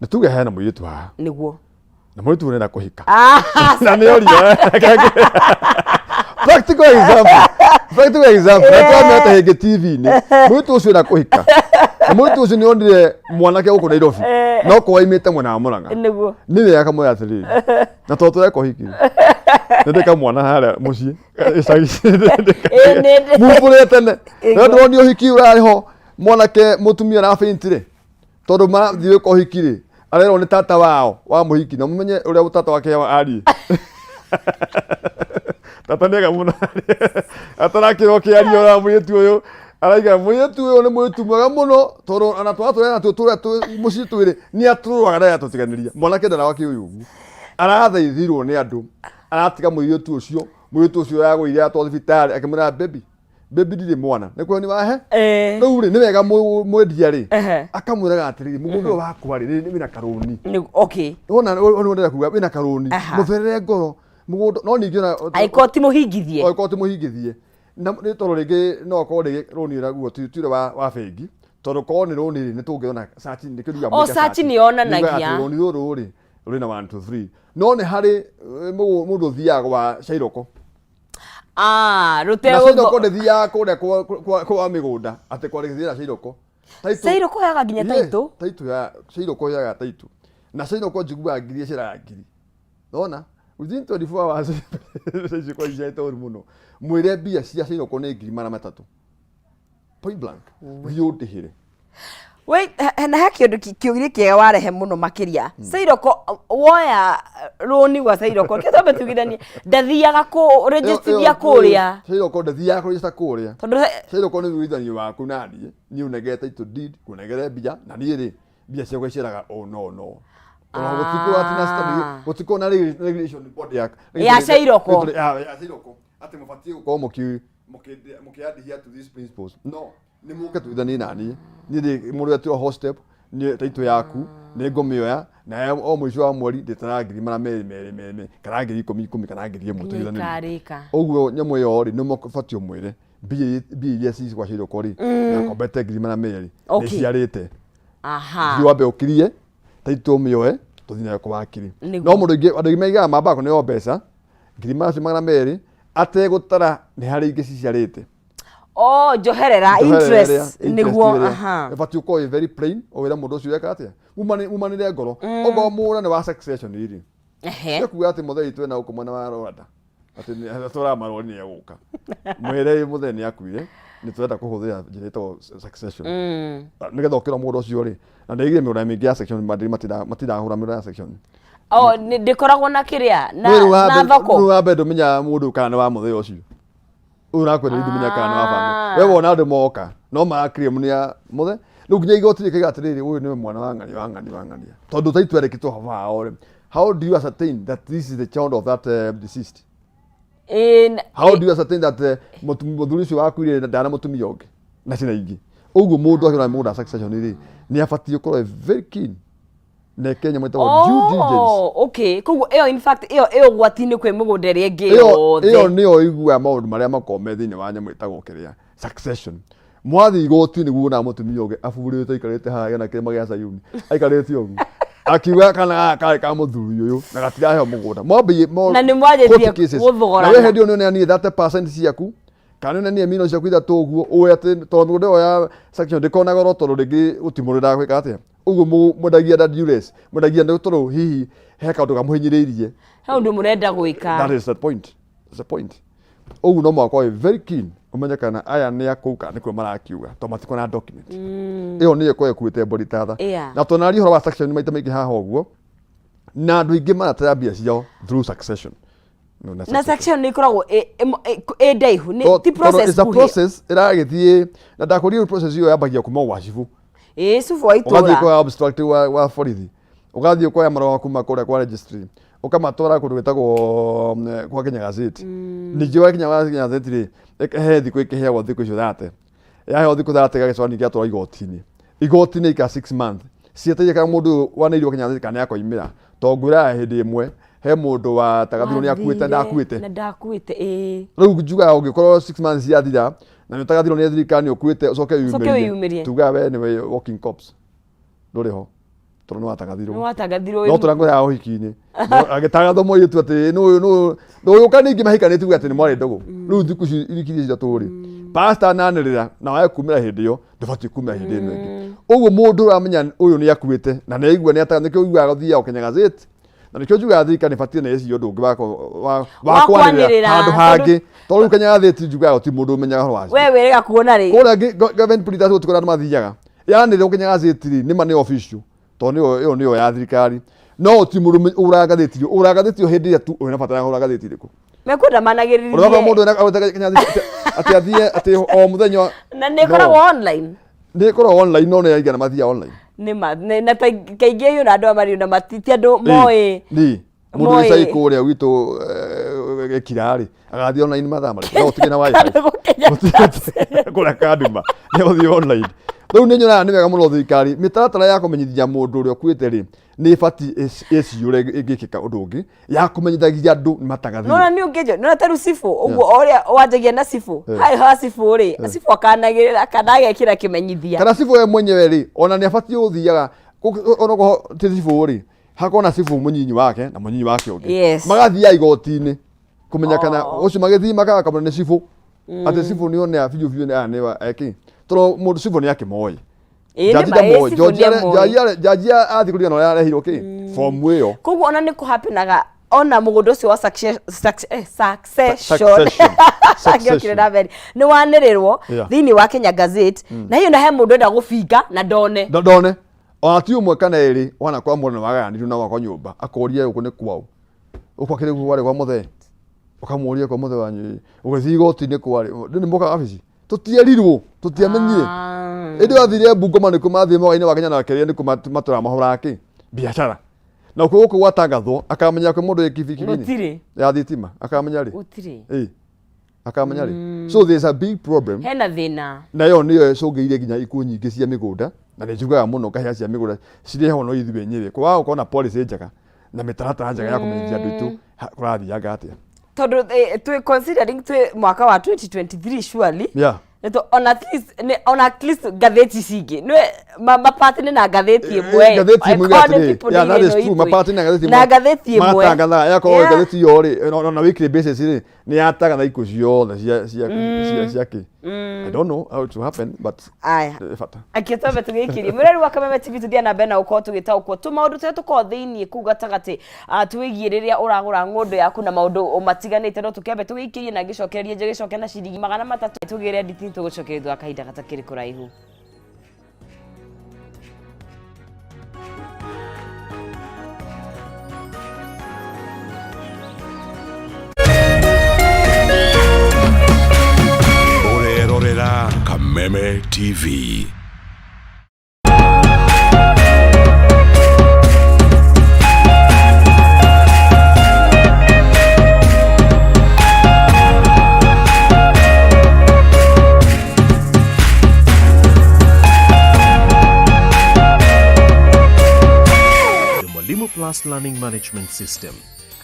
nĩ tuge hena mũirĩtu haha, na mũirĩtu ũrenda kũhika, na nĩ oria, practical example, practical example, na twameta hĩngĩ TV-inĩ, mũirĩtu ũcio ũrenda kũhika, na mũirĩtu ũcio nĩ onire mwanake gũkũ Nairobi, no korwo aimĩte mwena wa Mũrang'a, nĩ wega kamwĩra atĩrĩrĩ, na tondũ tũreka ũhiki, nĩ ndĩka mwana harĩa mũciĩ gĩcagi, mumbũrĩre tene. Na ndĩronio ũhiki ũrarĩ ho, mwanake mũtumia arabaintire tondũ marathiĩ gwĩka ũhiki rĩ, arerwo nĩ tata wao wa mũhiki, na mũmenye ũrĩa tata wake ariĩ, tata nĩ ega mũno, atarakĩrwo kĩario ũrĩa mũirĩtu ũyũ araiga, mũirĩtu ũyũ nĩ mũirĩtu mwega mũno, tondũ ona twatũrĩa natuo tũrĩa mũciĩ twĩrĩ nĩ atũrũaga na atũtiganĩria. Mwanake ndaraga kĩũyũ ũguo arathaithirwo nĩ andũ, aratiga mũirĩtu ũcio, mũirĩtu ũcio yagũire atwa thibitarĩ, akĩmwĩra, "Baby, baby, ndirĩ mwana nĩ kuo nĩ wahe." Rĩu rĩ, nĩ wega mwendia rĩ, akamwĩraga atĩrĩrĩ, mũgũnda ũyũ wakwa rĩ, wĩna karũni. Wona ũrĩa ndĩrenda kuga, wĩna karũni. Mũtherere ngoro mũgũnda, no ningĩ ona Angĩkorwo ti mũhingithie. Angĩkorwo ti mũhingithie, na nĩ tondũ rĩngĩ no akorwo rĩngĩ rũni raguo ti ũrĩa wa bengi, tondũ korwo nĩ rũni rĩ, nĩ tũngĩona search, nĩ kĩndũ O search nĩ yonanagia. Rũni rũrũ rĩ, rũrĩ na 1 2 3, no nĩ harĩ mũndũ ũthiaga gwa cairoko. Ah, Na rũtegũ. Cairoko ndĩthiaga kũrĩa kwa mĩgũnda atĩ kwarĩthĩra cairoko. Cairoko yaga nginya title. Title ya cairoko, yaga title, na cairoko njiguaga ngiri ĩceraga ngiri, nona within 24 hours mbeca icio kwa iciarĩte ũru mũno. Mwĩre mbia cia cairoko nĩ 300,000, point blank, thiĩ ũndĩhĩre. Wait, na he kĩũndũ kĩũria kĩega warehe mũno makĩria. Cairoko, woya rũni gwa cairoko, kĩ twambe tugithanie, ndathiaga kũ registithia kũrĩa? Cairoko ndathiaga kũregister kũrĩa. Tondũ Cairoko nĩ ũiguithanio waku na niĩ, niĩ ũnengere title deed, ngũnengere mbia, na niĩ rĩ, mbia ciakwa iceraga o no tondũ gũtikorwo atĩ na gũtikorwo na regulation board ya Ya Cairoko. Ya cairoko atĩ mũbatiĩ gũkorwo mũkĩ adhere to these principles. No nĩ mũke tuithanie naniĩ, niĩ ndĩ mũndũ etirwo hot step, niĩ title yaku nĩ ngũmĩoya Na o mũico wa mweri ndĩtara 200,000 merĩ merĩ merĩ, kana 10,000 10 kana 1,000 tũiguithanĩrie. Nĩikarĩka. Ũguo nyamũ ĩyo rĩ, nĩ ũbatiĩ ũmwĩre mbia iria cigwacĩirwo ko rĩ, nakombete 200,000, nĩ ciarĩte. Thiĩ wambe ũkirie taitũ ũmĩoe tũthiĩ nayo kwa wakiri. No mũndũ aingĩ, andũ aingĩ maigaga mambaga kũneo mbeca 200,000 ategũtara nĩ harĩ ingĩ ciciarĩte. Oh, njoherera, interest, nĩguo, aha. Ĩbatiĩ ũkorwo ĩ very plain, ũwĩre mũndũ ũcio eka atĩa, umanĩre ngoro. Okorwo mũra nĩ wa succession rĩ, Nĩ kuga atĩ mũthei twĩna gũkũ mwena wa Rwanda atĩ atwaraga marũa nĩ egũka mwĩre mũthei nĩ akuire, nĩ tũrenda kũhũthĩra njĩra ĩtagwo succession, nĩgetha ũkĩra mũndũ ũcio rĩ, na ndĩigire mĩgũnda mĩingĩ ya section mandĩ matirahũra mĩgũnda ya section. Oh, ndĩkoragwo na kĩrĩa na thoko. Rĩu wa mbere ndũmenyaga mũndũ kana nĩ wa mũthei ũcio ũyũ ũrakwenderia, ndũmenyaga kana nĩ wa bamĩrĩ. We wona andũ moka no mara claim nĩ ya mũthei, rĩu nginya igoti rĩkaiga atĩrĩrĩ, ũyũ nĩwe mwana wa ng'ania wa ng'ania wa ng'ania, tondũ taitũ yandĩkĩtwo baba wao rĩ, how do you ascertain that this is the child of that deceased? How do you ascertain that mũthuri ũcio wakuire ndana mũtumia ũngĩ na ciana ingĩ? Ũguo mũndũ akĩona mũgũnda succession rĩ, nĩ abatiĩ gũkorwo very keen na eke nyamũ ĩtagwo due diligence. Oh, okay. Koguo ĩyo in fact ĩyo ĩ ũgwati-inĩ kwĩ mĩgũnda ĩrĩa ĩngĩ ĩyo yothe. Ĩyo nĩyo iguaga maũndũ marĩa makoragwo me thĩinĩ wa nyamũ ĩtagwo kĩrĩa succession. Mwathiĩ igoti nĩguo wonaga mũtumia ũngĩ aburĩte aikarĩte haha na kĩrĩma gĩa Sayuni aikarĩte ũguo akiuga kana gaka karĩ ka mũthuri ũyũ na gatiraheo mũgũnda mwambĩie Na nĩ mwanjĩtie court cases. gũthogorana. Na we hĩndĩ ĩyo nĩ ũneanire 30% ciaku kana nĩ ũneanire mirioni ciaku ithatũ ũguo ũĩ atĩ tondũ mĩgũnda ĩyo ya section ndĩkoragwo na goro tondũ rĩngĩ gũtirĩ mũndũ wendaga gwĩka atĩa ũguo mwendagia na duress, mwendagia nĩ tondũ hihi he kaũndũ kamũhinyĩrĩirie. He ũndũ mũrenda gwĩka. That is the point. That's the point. Ũguo no mũhaka ũkorwo wĩ very keen ũmenye kana aya nĩ a kũu kana nĩkuo marakiuga tondũ matikoragwo na document. Ĩyo nĩyo ĩkoragwo ĩkuĩte mbũri tatha. Na tũnaria ũhoro wa succession maita maingĩ haha ũguo, na andũ aingĩ maratera mbia ciao through succession. No, na Na section nĩ ĩkoragwo ĩ ndaihu, ti Tondũ process it's a nguhĩ. process ĩragĩthiĩ na ndakũria process ĩyo yambagia kuma gwa cibũ. Ĩĩ, cubu wa ũgathiĩ itũra. kwa abstract wa borithi, ũgathiĩ ũkoya marũa kuma kũrĩa kwa registry, ũkamatwara kũndũ gwĩtagwo kwa Kenya Gazette. Ningĩ wakinya kwa Kenya Gazette rĩ, he thikũ ĩkĩheagwo thikũ icio 30, yaheo thikũ 30 ĩgagĩcoka ningĩ yatwarwo igoti-inĩ. Igoti-inĩ ikara 6 months cietereire kana mũndũ ũyũ wanĩirwo Kenya Gazette kana nĩakoimĩra, tondũ ngwĩraga hĩndĩ ĩmwe he mũndũ watagathirwo nĩ akuĩte ndakuĩte. Na ndakuĩte, ĩĩ. Rĩu njugaga ũngĩkorwo 6 months ciathira na nĩ ũtagathirwo nĩ thirikari nĩ ũkuĩte ũcoke Ũcoke wĩyumĩrie, wĩyumĩrie. tugaga we nĩwe walking corpse, ndũrĩ ho tondũ nĩ watagathirwo. Nĩ watangathirwo. No tũrangũraga ũhiki-inĩ agĩtangathwo mũirĩtu atĩ nĩ ũyũ nĩ ũyũ ndũyũ kana ningĩ mahikanĩtie uge atĩ nĩ mwarĩ ndũgũ. Rĩu thikũ ici ikirie ithatũ rĩ, pastor ananĩrĩra na wae kumĩra hĩndĩ ĩyo, ndũbatiĩ kumĩra hĩndĩ ĩno ĩngĩ. Ũguo mũndũ ũramenya ũyũ nĩ akuĩte na nĩ aigua nĩ ataga, nĩkĩo ũiguaga gũthiaga o Kenya Gazette, na nĩkĩo njugaga thirikari nĩ ĩbatiĩ na ĩcirie ũndũ ũngĩ wa Wa kwanĩrĩra kwanĩrĩra, handũ tondũ hangĩ, tondũ rĩu Kenya Gazette njugaga gũtirĩ mũndũ ũmenyaga ũhoro wacio. We wĩrĩga kuona rĩ. Kũrĩa government printers gũtirĩ kũrĩa andũ mathiaga yanĩrĩrwo Kenya Gazette rĩ, nĩma nĩ official tondũ nĩyo ĩyo nĩyo ya thirikari, no gũtirĩ mũndũ ũgũraga ngathĩti ĩyo. Ũgũraga ngathĩti ĩyo hĩndĩ ĩrĩa tu wĩna bata wa kũgũra ngathĩti ĩrĩkũ. Mekwenda Ũrĩa managĩrĩrie. mũndũ ena Kenya Gazette atĩ athiĩ atĩ o mũthenya. Na nĩ ĩkoragwo online. Nĩ ĩkoragwo online, no nĩ aigana mathiaga online? Nĩ ma na kaingĩ yũ na andũ aya marĩ na ti andũ moĩ. Nĩ mũndũ Moĩ. wĩ cai kũrĩa gwitũ gĩkira rĩ, agathiĩ online mathaa marĩkũ? No gũtirĩ na wifi. Kana gũkinya. Kũrĩa kanduma nĩ ũthiĩ online. Rĩu nĩ nyonaga nĩ wega mũno thirikari mĩtaratara ya kũmenyithia mũndũ ũrĩa ũkuĩte rĩ, nĩ ĩbatiĩ ĩciyũre ĩngĩkĩka ũndũ ũngĩ ya kũmenyithagia andũ nĩ matagathirwo. Nona nĩ ũngĩnjũ nona ta rĩu cibũ ũguo o ũrĩa wanjagia na cibũ harĩ ha cibũ rĩ, cibũ akanagĩrĩra kana agekĩra kĩmenyithia. Kana cibũ we mwenyewe rĩ, ona nĩ abatiĩ gũthiaga onokorwo ti cibũ rĩ, hakorwo na cibũ mũnyinyi wake na mũnyinyi wake ũngĩ. Magathiaga igoti-inĩ kũmenya kana ũcio magĩthiĩ makaga kamũra nĩ cibũ atĩ cibũ nĩ onea biũ biũ nĩ aya nĩ eki, tondũ mũndũ cibũ nĩ akĩmoĩ. Ĩĩ, nĩ Jaji ma, ĩĩ, ndamoĩ. cibũ Jaji nĩ amoĩ. Jaji athiĩ kũringana na ũrĩa arehirwo kĩ fomu ĩyo. Koguo ona nĩ kũhappenaga ona mũgũnda ũcio wa succession. Succession. Ngĩokire na mbere nĩ wanĩrĩrwo thĩinĩ wa Kenya Gazette, na hiyo na he mũndũ enda gũbinga na ndone. Ndone ona ti ũmwe kana ĩrĩ wana kwa mũndũ nĩ wagayanirwo na gwakwa nyũmba, akoria gũkũ nĩ kwaũ, ũkwakĩrĩ gũkũ kwarĩ kwa mũthee, ũkamũria kwa mũthee wanyu, ũgĩthiĩ igoti-inĩ kwarĩ ndĩ nĩ moka wabici tũtierirwo, tũtiamenyire. Ĩndĩ wathire Bungoma nĩkuo mathiĩ mwaka-inĩ wa Kenya na kĩrĩa nĩkuo matũraga mahũraga kĩ biacara na kuo gũkũ gwatangathwo akamenya kwĩ mũndũ wĩ kibikibi-inĩ Gũtirĩ. ya thitima, akamenya rĩ? Gũtirĩ. Ĩ, akamenya rĩ? So there's a big problem. Hena thĩna. Na ĩyo nĩyo ĩcũngĩrĩirie nginya ikuũ nyingĩ cia mĩgũnda. Na nĩ njiguaga mũno ngahĩa cia mĩgũnda cirehwo no ithuĩ enyewe kwaga gũkorwo na policy njega na mĩtaratara njega ya kũmenyithia andũ aitũ kũrathianga atĩa. Tondũ twĩ considering twĩ mwaka wa 2023 surely. On at least on at least ngathĩti cingĩ nĩ mapati nĩ na ngathĩti ĩmwe. Ngathĩti ĩmwe. Ĩkorwo nĩ atĩrĩ, people yeah, that is true, mapati na ngathĩti na ngathĩti ĩmwe. Matangathaga yakorwo ngathĩti ĩyo rĩ, on a weekly basis rĩ, nĩ yatangatha ikuũ ciothe cia kĩ. I don't know how it will happen, but aya nĩ bata. Akĩ twambe tũgĩikĩrie mwĩrori wa Kameme TV, tũthiĩ na mbere na gũkorwo tũgĩtaũkwo tũmaũndũ tũrĩa tũkorwo thĩiniĩ kũu gatagatĩ twĩgiĩ rĩrĩa ũragũra ng'ũndũ yaku na maũndũ matiganĩte. No tũkĩambe tũgĩikĩrie na ngĩcokererie njĩgĩcoke na ciringi 300 tũgĩre nditi, tũgũcokeria thutha wa kahinda gatakĩrĩ kũraihu. Ũrerorera Kameme TV. The Mwalimu Plus Learning Management System,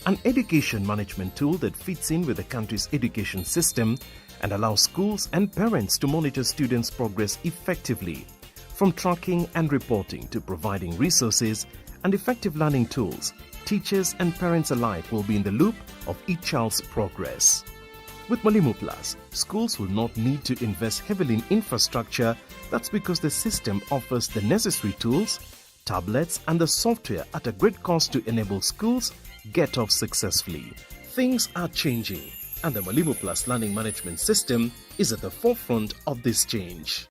an education management tool that fits in with the country's education system and allows schools and parents to monitor students' progress effectively. From tracking and reporting to providing resources and effective learning tools, teachers and parents alike will be in the loop of each child's progress. With Mwalimu Plus, schools will not need to invest heavily in infrastructure. That's because the system offers the necessary tools, tablets, and the software at a great cost to enable schools get off successfully. Things are changing, and the Mwalimu Plus Learning Management System is at the forefront of this change.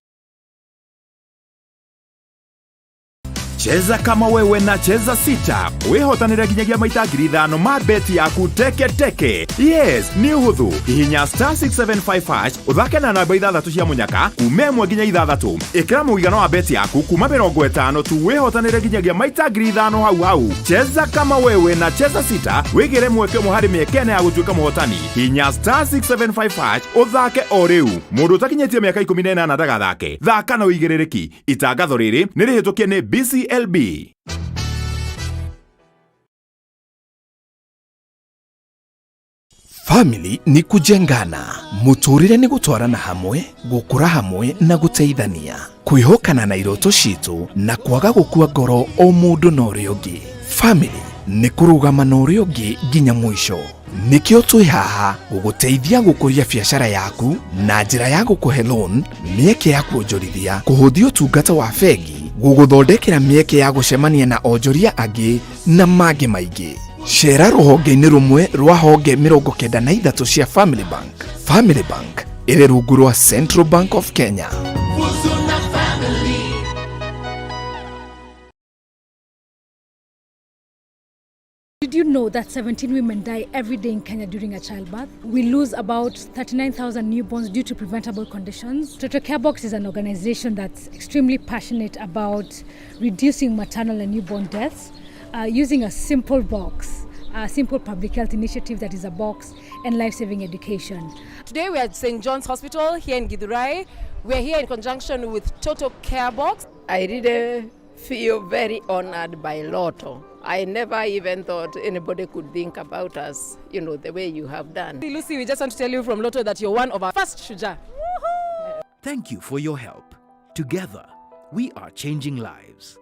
Cheza kama wewe na Cheza Sita wihotanire nginyagia maita 5,000 ma beti yaku teke teke. Yes, nĩ ũhũthũ. Hihinya star 675 hash, ũthake na namba ithathatũ cia mũnyaka kuma 1 nginya 6. Ĩkĩra mũigana wa beti yaku kuma 50 tu, wĩhotanĩre nginyagia maita 5,000 hau hau. Cheza kama wewe na Cheza Sita, wĩgĩre mweke ũmwe harĩ mĩeke 4 ya gũtuĩka mũhotani. Hihinya star 675 hash ũthake o rĩu. Mũndũ ũtakinyĩtie mĩaka 18 ndagathake. Thaka na ũigĩrĩrĩki. Itangatho rĩrĩ nĩ rĩhĩtũkie nĩ BCLB. Family ni kujengana, muturire ni gutwarana hamwe, gukura hamwe na guteithania, kwihokana na iroto citu na kwaga gukua ngoro o mundu na uria ungi. Family ni kurugama na uria ungi nginya mwisho. Nikio twi haha guguteithia gukuria biacara yaku na njira ya gukuhe loan, mieke ya kuonjorithia, kuhuthia utungata wa bengi, guguthondekera mieke ya gucemania na onjoria angi na mangi maingi. Cera rũhonge-inĩ rũmwe rwa honge 93 cia Family Bank. Family Bank ĩrĩ rungu rwa Central Bank of Kenya. Did you know that 17 women die every day in Kenya during a childbirth? We lose about 39,000 newborns due to preventable conditions. Toto Carebox is an organization that's extremely passionate about reducing maternal and newborn deaths using a simple box, a simple public health initiative that is a box and life-saving education. Today we are at St. John's Hospital here in Githurai. We are here in conjunction with Toto Carebox. I really feel very honored by Lotto. I never even thought anybody could think about us, the way you have done. Lucy, we just want to tell you from Lotto that you're one of our first Shujaa. Thank you for your help. Together, we are changing lives.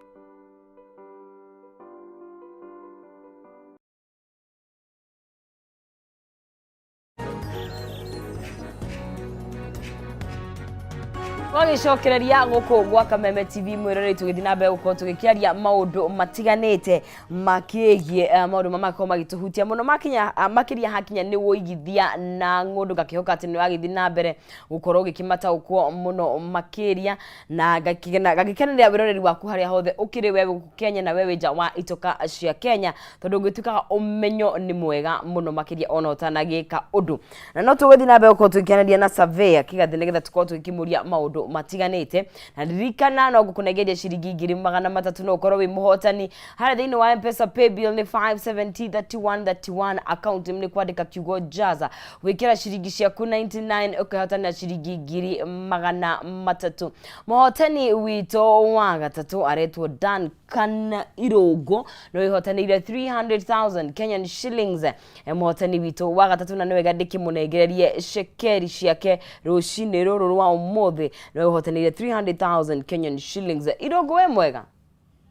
Twagicokereria guku gwa Kameme TV, mwiroreri, tugithii na mbere gukorwo tugikiaria maundu matiganite makigie maundu ma makorwo magituhutia muno makinya makiria hakinya ni wuigithia na ng'undu. Ngakihoka ati ni wagithii na mbere gukorwo ugikimataukwo muno makiria na ngagikenerera wiroreri waku haria hothe ukiri we guku Kenya na we wi nja wa itoka cia Kenya, tondu ngwitukaga umenyo ni mwega muno makiria ona utanagika undu. Na no tugithii na mbere gukorwo tugikiaranĩria na surveyor Kigathi nigetha tukorwo tugikimuria maundu Maũndũ matiganĩte. Na ririkana no ngũkũnengeria ciringi 300,000 no ũkorwo wĩ mũhotani harĩa thĩinĩ wa Mpesa paybill nĩ 570 31 31, account nĩ kwandĩka kiugo jaza, gwĩkĩra ciringi ciaku 99 ũkĩhotana ciringi 300,000. Mũhotani witũ wa gatatũ aretwo Duncan Irũngũ, nĩ wĩhotanĩire 300,000 Kenyan shillings. Mũhotani witũ wa gatatũ, na nĩ wega ndĩkĩmũnengererie cekeri ciake rũcinĩ rũrũ rwa ũmũthĩ, nĩ wĩhotanĩire 300,000 Kenyan shillings. Irũngũ, wĩ mwega?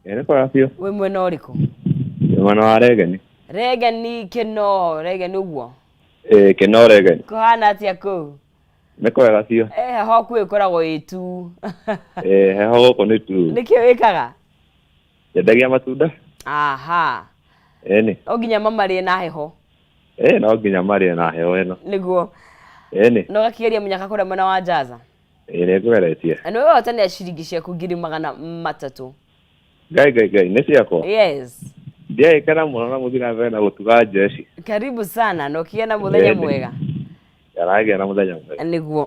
Ĩ, nĩ kwega biũ. Wĩ mwena ũrĩkũ? Ndĩ mwena wa Regeni. Regeni kĩno Regeni ũguo? Ĩ, kĩno Regeni. Kũhana atĩa kũu? Nĩ kwega biũ. Eh, heho kuo ĩkoragwo ĩ tu. Ĩ, heho gũkũ nĩ tu. Nĩkĩ wĩkaga? Nyendagia matunda. Aha. Ĩni. No nginya mamarĩe na heho. Ĩ, no nginya marĩe na heho ĩno. Nĩguo. Ĩni. Na ũgakĩgeria mũnyaka kũrĩa mwena wa Njaza? Ĩ, nĩ ngũgeretie. Na nĩwe wehotanĩra ciringi ciaku 300,000. Ngai ngai ngai, nĩ ciakwa? Yes. Ndiagĩkena mũno na mũthiĩ na mbere na gũtuga jeshi. Karibu sana na ũkĩgĩa na mũthenya Ĩni. mwega. Aragĩa na mũthenya mwega. Nĩguo.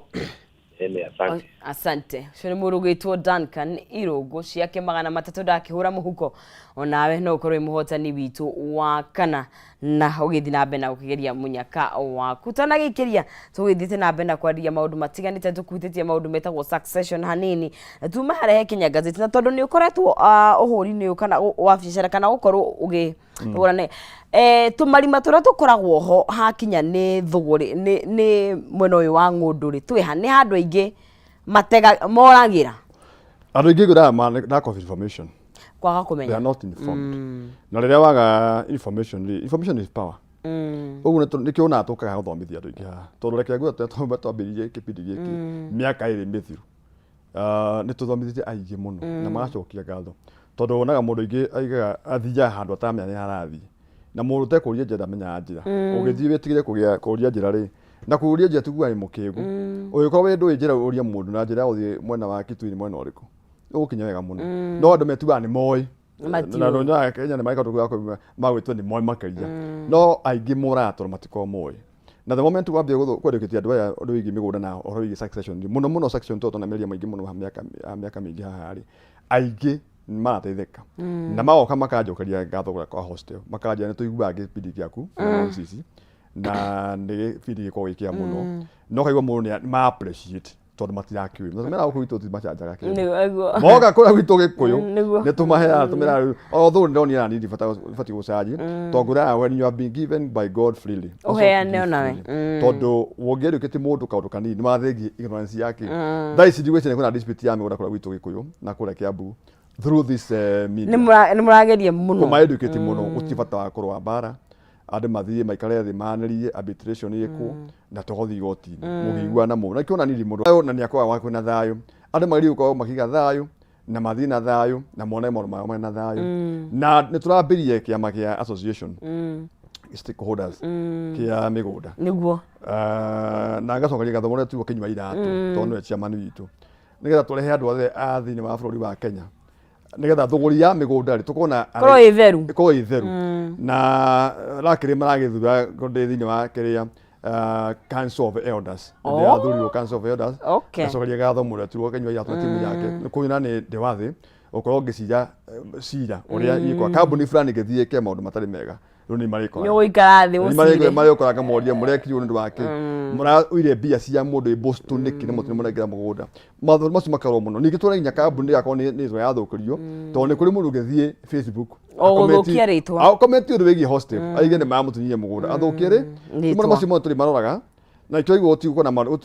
Ĩni, asante. Asante. Ũcio nĩ mũndũ ũgwĩtwo Duncan Irũngũ, ciake 300 ndakĩhũra mũhuko. Onawe no ũkorwo wĩ mũhotani witũ wa kana na ũgĩthiĩ na mbere na gũkĩgeria mũnyaka waku. Tanagĩikĩria tũgĩthiĩte na mbere na kwaria maũndũ matiganĩte, tũkuhĩtĩtie maũndũ metagwo succession hanini, na tuma harĩa he Kenya Gazette, na tondũ nĩ ũkoretwo ũhũri-inĩ ũyũ kana wa biacara kana gũkorwo ũgĩ ũgũrane tũmarima tũrĩa tũkoragwo ho hakinya nĩ thũgũrĩ nĩ mwena ũyũ wa ng'ũndũ rĩ, twĩha nĩ handũ aingĩ matega moragĩra. Andũ aingĩ ngwĩraga lack of information. Kwaga They kũmenya. Are not informed. Na rĩrĩa waga information rĩ, information is power. Ũguo nĩkĩo onaga tũkaga gũthomithia andũ aingĩ haha, tondũ reke ngwĩre, twambĩrĩirie kĩbindi gĩkĩ mĩaka 2 mĩthiru, nĩ tũthomithĩtie aingĩ mũno na magacokia ngatho, tondũ wonaga mũndũ aingĩ aigaga athiaga handũ atamenya nĩ harathiĩ, na mũndũ ũtekũria njĩra ndamenyaga njĩra. Ũgĩthiĩ wĩtigĩre kũgĩa kũria njĩra rĩ, na kũria njĩra tiguaga wĩ mũkĩgu. Ũngĩkorwo wĩ ndũĩ njĩra, ũrie mũndũ. Na njĩra ya gũthiĩ mwena wa Kitui nĩ mwena ũrĩkũ, ũgũkinya wega mũno. No andũ metuaga nĩ moĩ. Matiũĩ. Na ndonyaga Kenya nĩ mareka ũndũ magwĩtua nĩ moĩ makĩria, no aingĩ moraga tondũ matikoragwo moĩ. Na the moment wambia kwendekithia andũ aya ũndũ wĩgiĩ mĩgũnda na ũhoro wĩgiĩ succession, mũno mũno succession, tondũ twana mĩario maingĩ mũno mĩaka mĩingĩ haha rĩ, aingĩ marateithĩka na magoka makanjokeria ngatho kũrĩa kwa hostel, makanjĩra nĩ tũiguaga gĩbindi gĩaku na Sisi, na nĩ gĩbindi gĩkoragwo gĩ kĩa mũno, no kaigua mũndũ nĩ ma appreciate tondũ matirakĩũĩ na mera gũkũ gwitũ timacanjaga kĩndũ. Nĩguo. Moka kũrĩa gwitũ gĩkũyũ Nĩguo. nĩ tũmaheaga, tũmeraga rĩu although ndĩronire na nini batiĩ gũcanji, tondũ ngwĩraga, when you have been given by God freely, also Ũheane give onawe. freely. Tondũ ũngĩeducate mũndũ kaũndũ kanini nĩ wathengie ignorance yake. Thaa ici ndigwĩciria kwĩna dispute ya mĩgũnda kũrĩa gwitũ gĩkũyũ na kũrĩa Kiambu through this media. Nĩ mũrageria mũno. Kũmaeducate mũno, gũtirĩ bata wa kũrũa mbara. Andũ mathiĩ maikare thĩ, manĩrie, arbitration ĩkwo na tũgothiĩ igoti-inĩ mũkĩiguana mũno, na kĩona nini mũndũ na nĩ akoragwo wa kwĩna thayũ. Andũ magĩrĩirwo gũkorwo makĩiga thayũ na mathiĩ na thayũ na mone maũndũ mao marĩ na thayũ. Na nĩ tũrambĩrĩria kĩama kĩa association stakeholders kĩa mĩgũnda. Na ngacokeria ngatho mũno tuo Kinyua Iratũ, tondũ nĩwe chairman witũ, nĩgetha tũrehe andũ othe a thĩinĩ wa bũrũri wa Kenya, nĩgetha thũgũri ya mĩgũnda rĩ tũkorwo na Ĩkorwo ĩ theru. Ĩkorwo ĩ theru. Na rakĩrĩ maragĩthura ndĩ thĩinĩ wa kĩrĩa Council of Elders. Ndĩrathurirwo Council of Elders. Ngacokeria ngatho mũno tuo Kinyua Iratũ na timu yake nĩ kuona nĩ ndĩ wa thĩ gũkorwo ngĩcira cira ũrĩa ingĩkora kambuni fulani ĩgĩthiĩ ĩke maũndũ matarĩ mega, rĩu nĩ marĩkora. Nĩ ũgũikara thĩ ũcire. Marĩkoraga ngamoria, mũrekire ũũ nĩ ũndũ wa kĩ? Mũraũire mbia cia mũndũ ĩ Boston nĩkĩ na mũtirĩ mũrengera mũgũnda? Maũndũ macio makarorwo mũno. Ningĩ tũrore nginya kambuni ndĩgakorwo nĩ ĩrĩa yathũkĩrio, tondũ nĩ kũrĩ mũndũ ũngĩthiĩ Facebook O gũthũkia rĩtwa. Acomment ũndũ wĩgiĩ hostel, aige nĩ maramũtunyire mũgũnda, athũkie rĩ. Rĩtwa. Maũndũ macio mothe tũrĩ maroraga, na ĩkĩo igua gũtigũkorwo na nĩ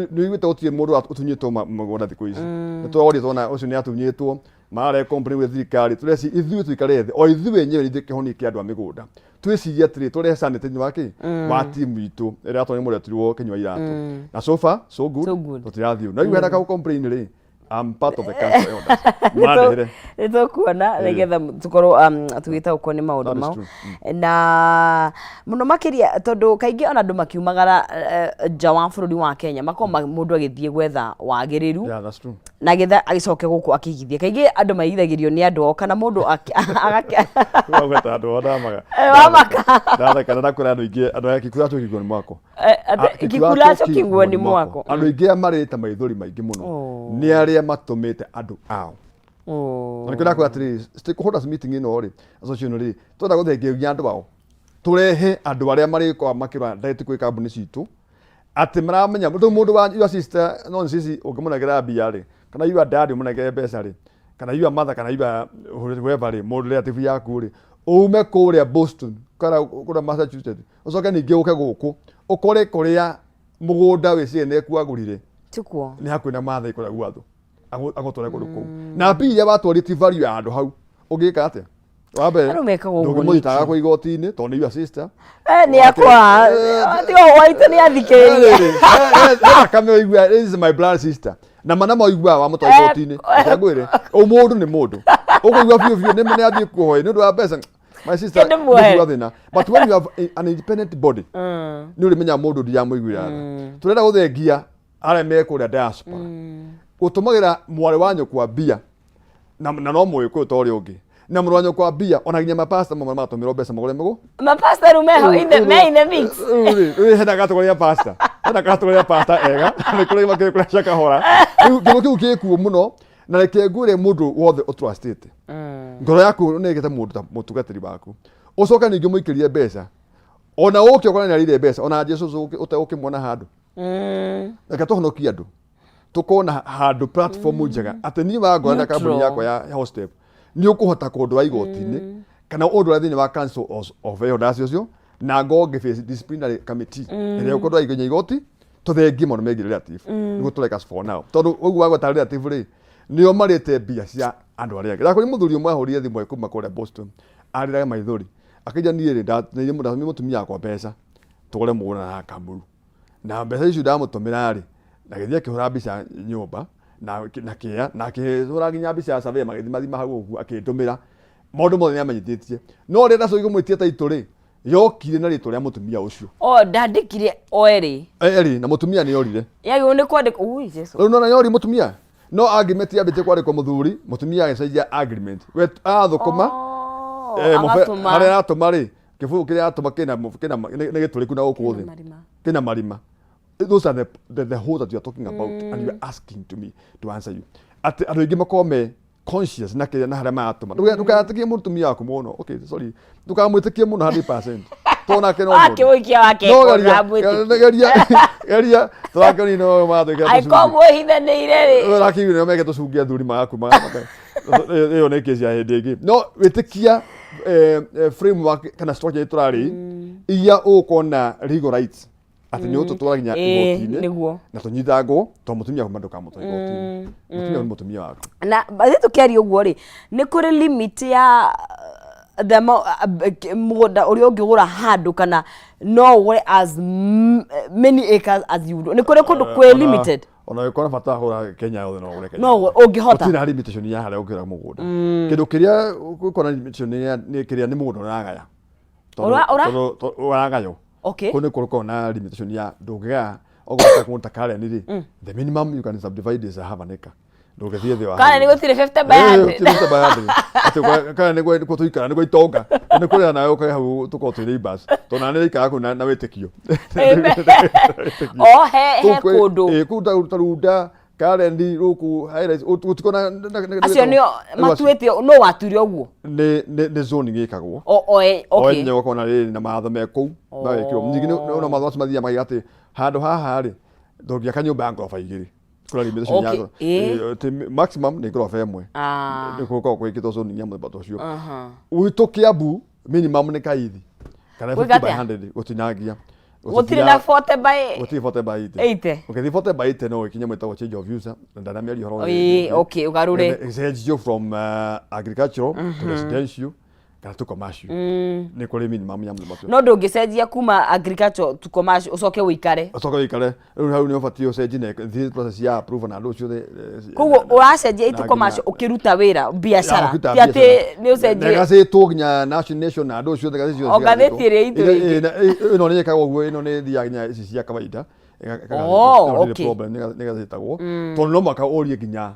ũiguĩte gũtirĩ mũndũ ũtunyĩtwo mũgũnda thikũ ici. Nĩ tũroria tuona ũcio nĩ atunyĩtwo, marare complain gwĩ thirikari. Tũreci ithuĩ tũikare thĩ, o ithuĩ enyewe nĩ ithuĩ kĩhonia kĩa andũ a mĩgũnda. Twĩcirie atĩrĩ, tũrehe sanity thĩinĩ wa kĩ wa timu itũ ĩrĩa yatwarwo nĩ mũretirwo Kinyua Iratũ, na so far so good. So good. Tũtirathiĩ na igua hena kau complain rĩ. I'm part of the council elders. Mandehere. Nĩ tũkuona Ĩĩ. nĩgetha tũkorwo tũgĩtaũkwo nĩ maũndũ That is mau true. Na mũno makĩria tondũ kaingĩ ona andũ makiumagara nja wa bũrũri wa Kenya makoragwo mũndũ agĩthiĩ gwetha wagĩrĩru. Yeah, that's true. Na getha agĩcoke gũkũ akĩigithia. Kaingĩ andũ maigithagĩrio nĩ andũ ao kana mũndũ Wagweta andũ ao ndamaga. Wamaka. Ndatheka na ndakwĩra andũ aingĩ andũ aya kikuracho kiguoni mwako. Atĩ kikuracho kiguoni mwako. Andũ aingĩ arĩa marĩte maithori maingĩ mũno nĩ arĩa matũmĩte andũ ao. Na nĩkĩo ndakwĩra atĩrĩrĩ, stakeholders meeting ĩno rĩ, association rĩ, twenda gũthengeria andũ ao, tũrehe andũ arĩa marĩkoragwo makĩrora direct kwĩ kambuni citũ, atĩ maramenya rĩu mũndũ wa your sister no sisi ũngĩmũnengera mbia rĩ, kana your dad ũmũnengere mbeca rĩ, kana your mother kana your whoever rĩ, mũndũ relative yaku rĩ, ume kũrĩa Boston kana kũrĩa Massachusetts, ũcoke ningĩ ũke gũkũ, ũkore kũrĩa mũgũnda wĩcirie nĩ kuagũrire Tikuo. Nĩ hakuhĩ na Maathai kũrĩa gwatho agũtware kũndũ kũu na mbia iria watwarire ti value ya handũ hau, ũngĩka atĩa? Wa mbere, Andũ mekaga ũguo ndũngĩmũthitanga nĩkĩ? kwa igoti-inĩ tondũ nĩ your sister. Eh, nĩ akwa tiga waitũ nĩ athikĩrĩria. Thakame ũigua, this is my blood sister, na mana maiguaga wamũtwara igoti-inĩ. Reke ngwĩre, ũmũndũ nĩ mũndũ ũkũigua biũ biũ nĩ athiĩ kuohoe nĩ ũndũ wa mbeca, my sister. Kĩndũ muohe. Nĩ thĩna, but when you have an independent body, nĩ ũrĩmenya mũndũ ndiramũiguĩra tha. Tũrenda gũthengia arĩa me kũrĩa diaspora ũtũmagĩra mwarĩ wa nyũkwa mbia na no mũgĩkũyũ ta ũrĩa ũngĩ na mũrũ wa nyũkwa mbia, ona nginya mapasta mamwe maratũmĩrwo mbeca magũre mĩgũ. Mapasta rĩu meho me in the mix. Rĩu hena category ya pasta, hena category ya pasta ega, nĩ kũrĩ makĩrĩ kũrĩa cia kahora. Rĩu kĩndũ kĩu gĩkuo mũno, na reke ngwĩre, mũndũ wothe ũtrustĩte ngoro yaku nĩgĩte mũndũ ta mũtungatĩri waku, ũcoke ningĩ mũikĩrie mbeca, ona ũke ũkore nĩ arĩire mbeca, ona Jesu ũkĩmuona handũ. Reke tũhonokie andũ, tũkorwo na handũ platform njega atĩ niĩ wangora na kambuni Neutral. yakwa ya Hostep nĩ ũkũhota kũndwara igoti-inĩ kana ũndware thĩinĩ wa council of elders ũcio na ngorwo ngĩ disciplinary committee ĩrĩa ũkũndwara nginya igoti, tũthengie maũndũ megiĩ relative. Nĩguo tũreka for now, tondũ ũguo wagweta relative rĩ, nĩo marĩte mbia cia andũ arĩa angĩ. Ndakũrĩ mũthuri ũmwe ahũrire thimũ kuma kũrĩa Boston arĩraga maithori akĩnjĩra, niĩ rĩ, ndatũmire mũtumia wakwa mbeca tũgũre mũgũnda na Kamuru, na mbeca icio ndamũtũmĩra rĩ, na gĩthiĩ akĩhũra mbica nyũmba na kĩea na akĩhũra nginya mbica ya survey, magĩthimathima hau ũguo, akĩndũmĩra maũndũ mothe nĩamenyithĩtie, no rĩrĩa ndacokire kũmwĩtia taitũ rĩ, yokire na rĩtwa rĩa mũtumia ũcio. O ndandĩkire o erĩ. Erĩ, na mũtumia nĩ orire. Yagĩrĩirwo nĩ kwandĩka ui Jesu. Rĩu nona yori mũtumia no agreement yambĩtie kwandĩkwo mũthuri, mũtumia agĩcenjia agreement, we athũkũma Agatũma. Harĩa aratũma rĩ, kĩbũyũ kĩrĩa aratũma kĩna nĩ gĩtũrĩku na gũkũ thĩ. Marima. Kĩna marima. Those are the hole that you are talking about and you are asking to me to answer you, atĩ andũ aingĩ makorwo me conscious na kĩrĩa na harĩa maratũma. Ndũgatĩkie mũtumia waku mũno, okay, sorry, ndũkamwĩtĩkie mũno 100% tondũ nake no mũndũ. Akĩmũikia wake No geria ndamwĩtĩkia. Geria geria tũrakĩoni no maratwĩkĩra. Angĩkorwo mwĩhithanĩire rĩ. Ũrakiuga nĩo meke tũcungi athuri magaku ĩyo nĩ kesi ya hĩndĩ ĩngĩ, no wĩtĩkia framework kana structure ĩrĩa tũrarĩ iria ũgũkorwo na legal rights atĩ nĩ ũtũtwara nginya igoti-inĩ na tũnyitangwo, tondũ mũtumia kuma ndũkamũtwara igoti-inĩ, mũtumia nĩ mũtumia waku. Na bathi tũkĩaria ũguo rĩ, nĩ kũrĩ limit ya the mũgũnda ũrĩa ũngĩgũra handũ, kana no ũgũre as many acres as you nĩ kũrĩ kũndũ kwĩ limited? Ona ũngĩkorwo na bata wa kũgũra Kenya yothe, no ũgũre Kenya. No ũngĩhota. Gũtirĩ na limitation ya harĩa ũngĩgũra mũgũnda. Kĩndũ kĩrĩa ũkorwo na limitation nĩ kĩrĩa nĩ mũgũnda ũragaya. Tondũ ũragaywo. Kũu nĩ kũrĩ na limitation ya ndũngĩgaya okorwo ta kũndũ ta Karen rĩ, the minimum you can subdivide is a half an acre, ndũngĩthiĩ thĩ wa Karen hau. gũtirĩ 50 by Eh, 100. gũtirĩ 50 by 100. Atĩ Karen nĩguo tũikara nĩguo itonga nĩ kũrĩa nawe ũkae hau tũkorwo twĩ neighbors, tondũ na nĩ ikara kũu na wĩtĩkio. O he kũndũ. Ĩ kũu ta Runda, Karen, gũkũ Highlands, gũtikorwo na Acio nĩo matuĩte no watuire ũguo. Nĩ zoning ĩkagwo. O O okay. enyewe ũkona rĩrĩ na mawatho me kũu magekĩrwo. Ningĩ no mawatho macio mathiaga makiuga atĩ handũ haha rĩ, ndũngĩaka nyũmba ya ngoroba igĩrĩ. Kũrĩ limitation ya atĩ maximum nĩ ngoroba ĩmwe. Nĩ gũkoragwo gwĩkĩtwo zoning ya mũthemba ta ũcio. Gwitũ Kiambu minimum nĩ kaithi kana Gwĩka 50 by atĩa? 100, gũtinangia. Gũtirĩ na 40 by Gũtirĩ 40 by 80. 80. Ũngĩthiĩ 40 by 80 no ũkinye mwĩtagwo change of use, na ndanamĩaria ũhoro. Ĩĩ, okay, ũgarũre. Ĩcenjio from agricultural to residential. Kana tu commercial. Nĩ kũrĩ minimum ya mũthemba ũcio. No ndũngĩcenjia kuma agriculture to commercial ũcoke ũikare. Ũcoke ũikare. Rĩu hau nĩ ũbatiĩ ũcenjie na thiĩ process ya approval na andũ ũcio Koguo ũracenjia itu na commercial ũkĩruta wĩra biacara, ti atĩ nĩ ũcenjie. Negathĩtwo nginya nation na andũ ũcio othe, ngathĩti ciothe. O ngathĩti ĩrĩa itũ ĩngĩ. Ĩno nĩ ĩkaga ũguo, ĩno nĩ ĩthiaga nginya ici cia kawaida. Oh, Ĩgathĩtwo. okay. Problem nĩ ĩgathĩtagwo tondũ no mũhaka ũrie nginya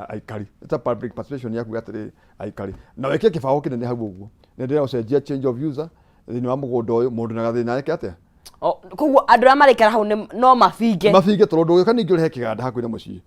aikari. It's a public participation ya kuga atĩrĩ aikari na wĩkĩre kĩbaũ kĩnene hau ũguo, nĩ ndĩrenda gũcenjia change of user thĩinĩ wa mũgũnda ũyũ, mũndũ na gathĩna eke atĩa? O, koguo andũ arĩa maraikara hau no mabinge. Mabinge, tondũ ndũgĩũka ningĩ ũrehe kĩganda hakuhĩ na mũciĩ.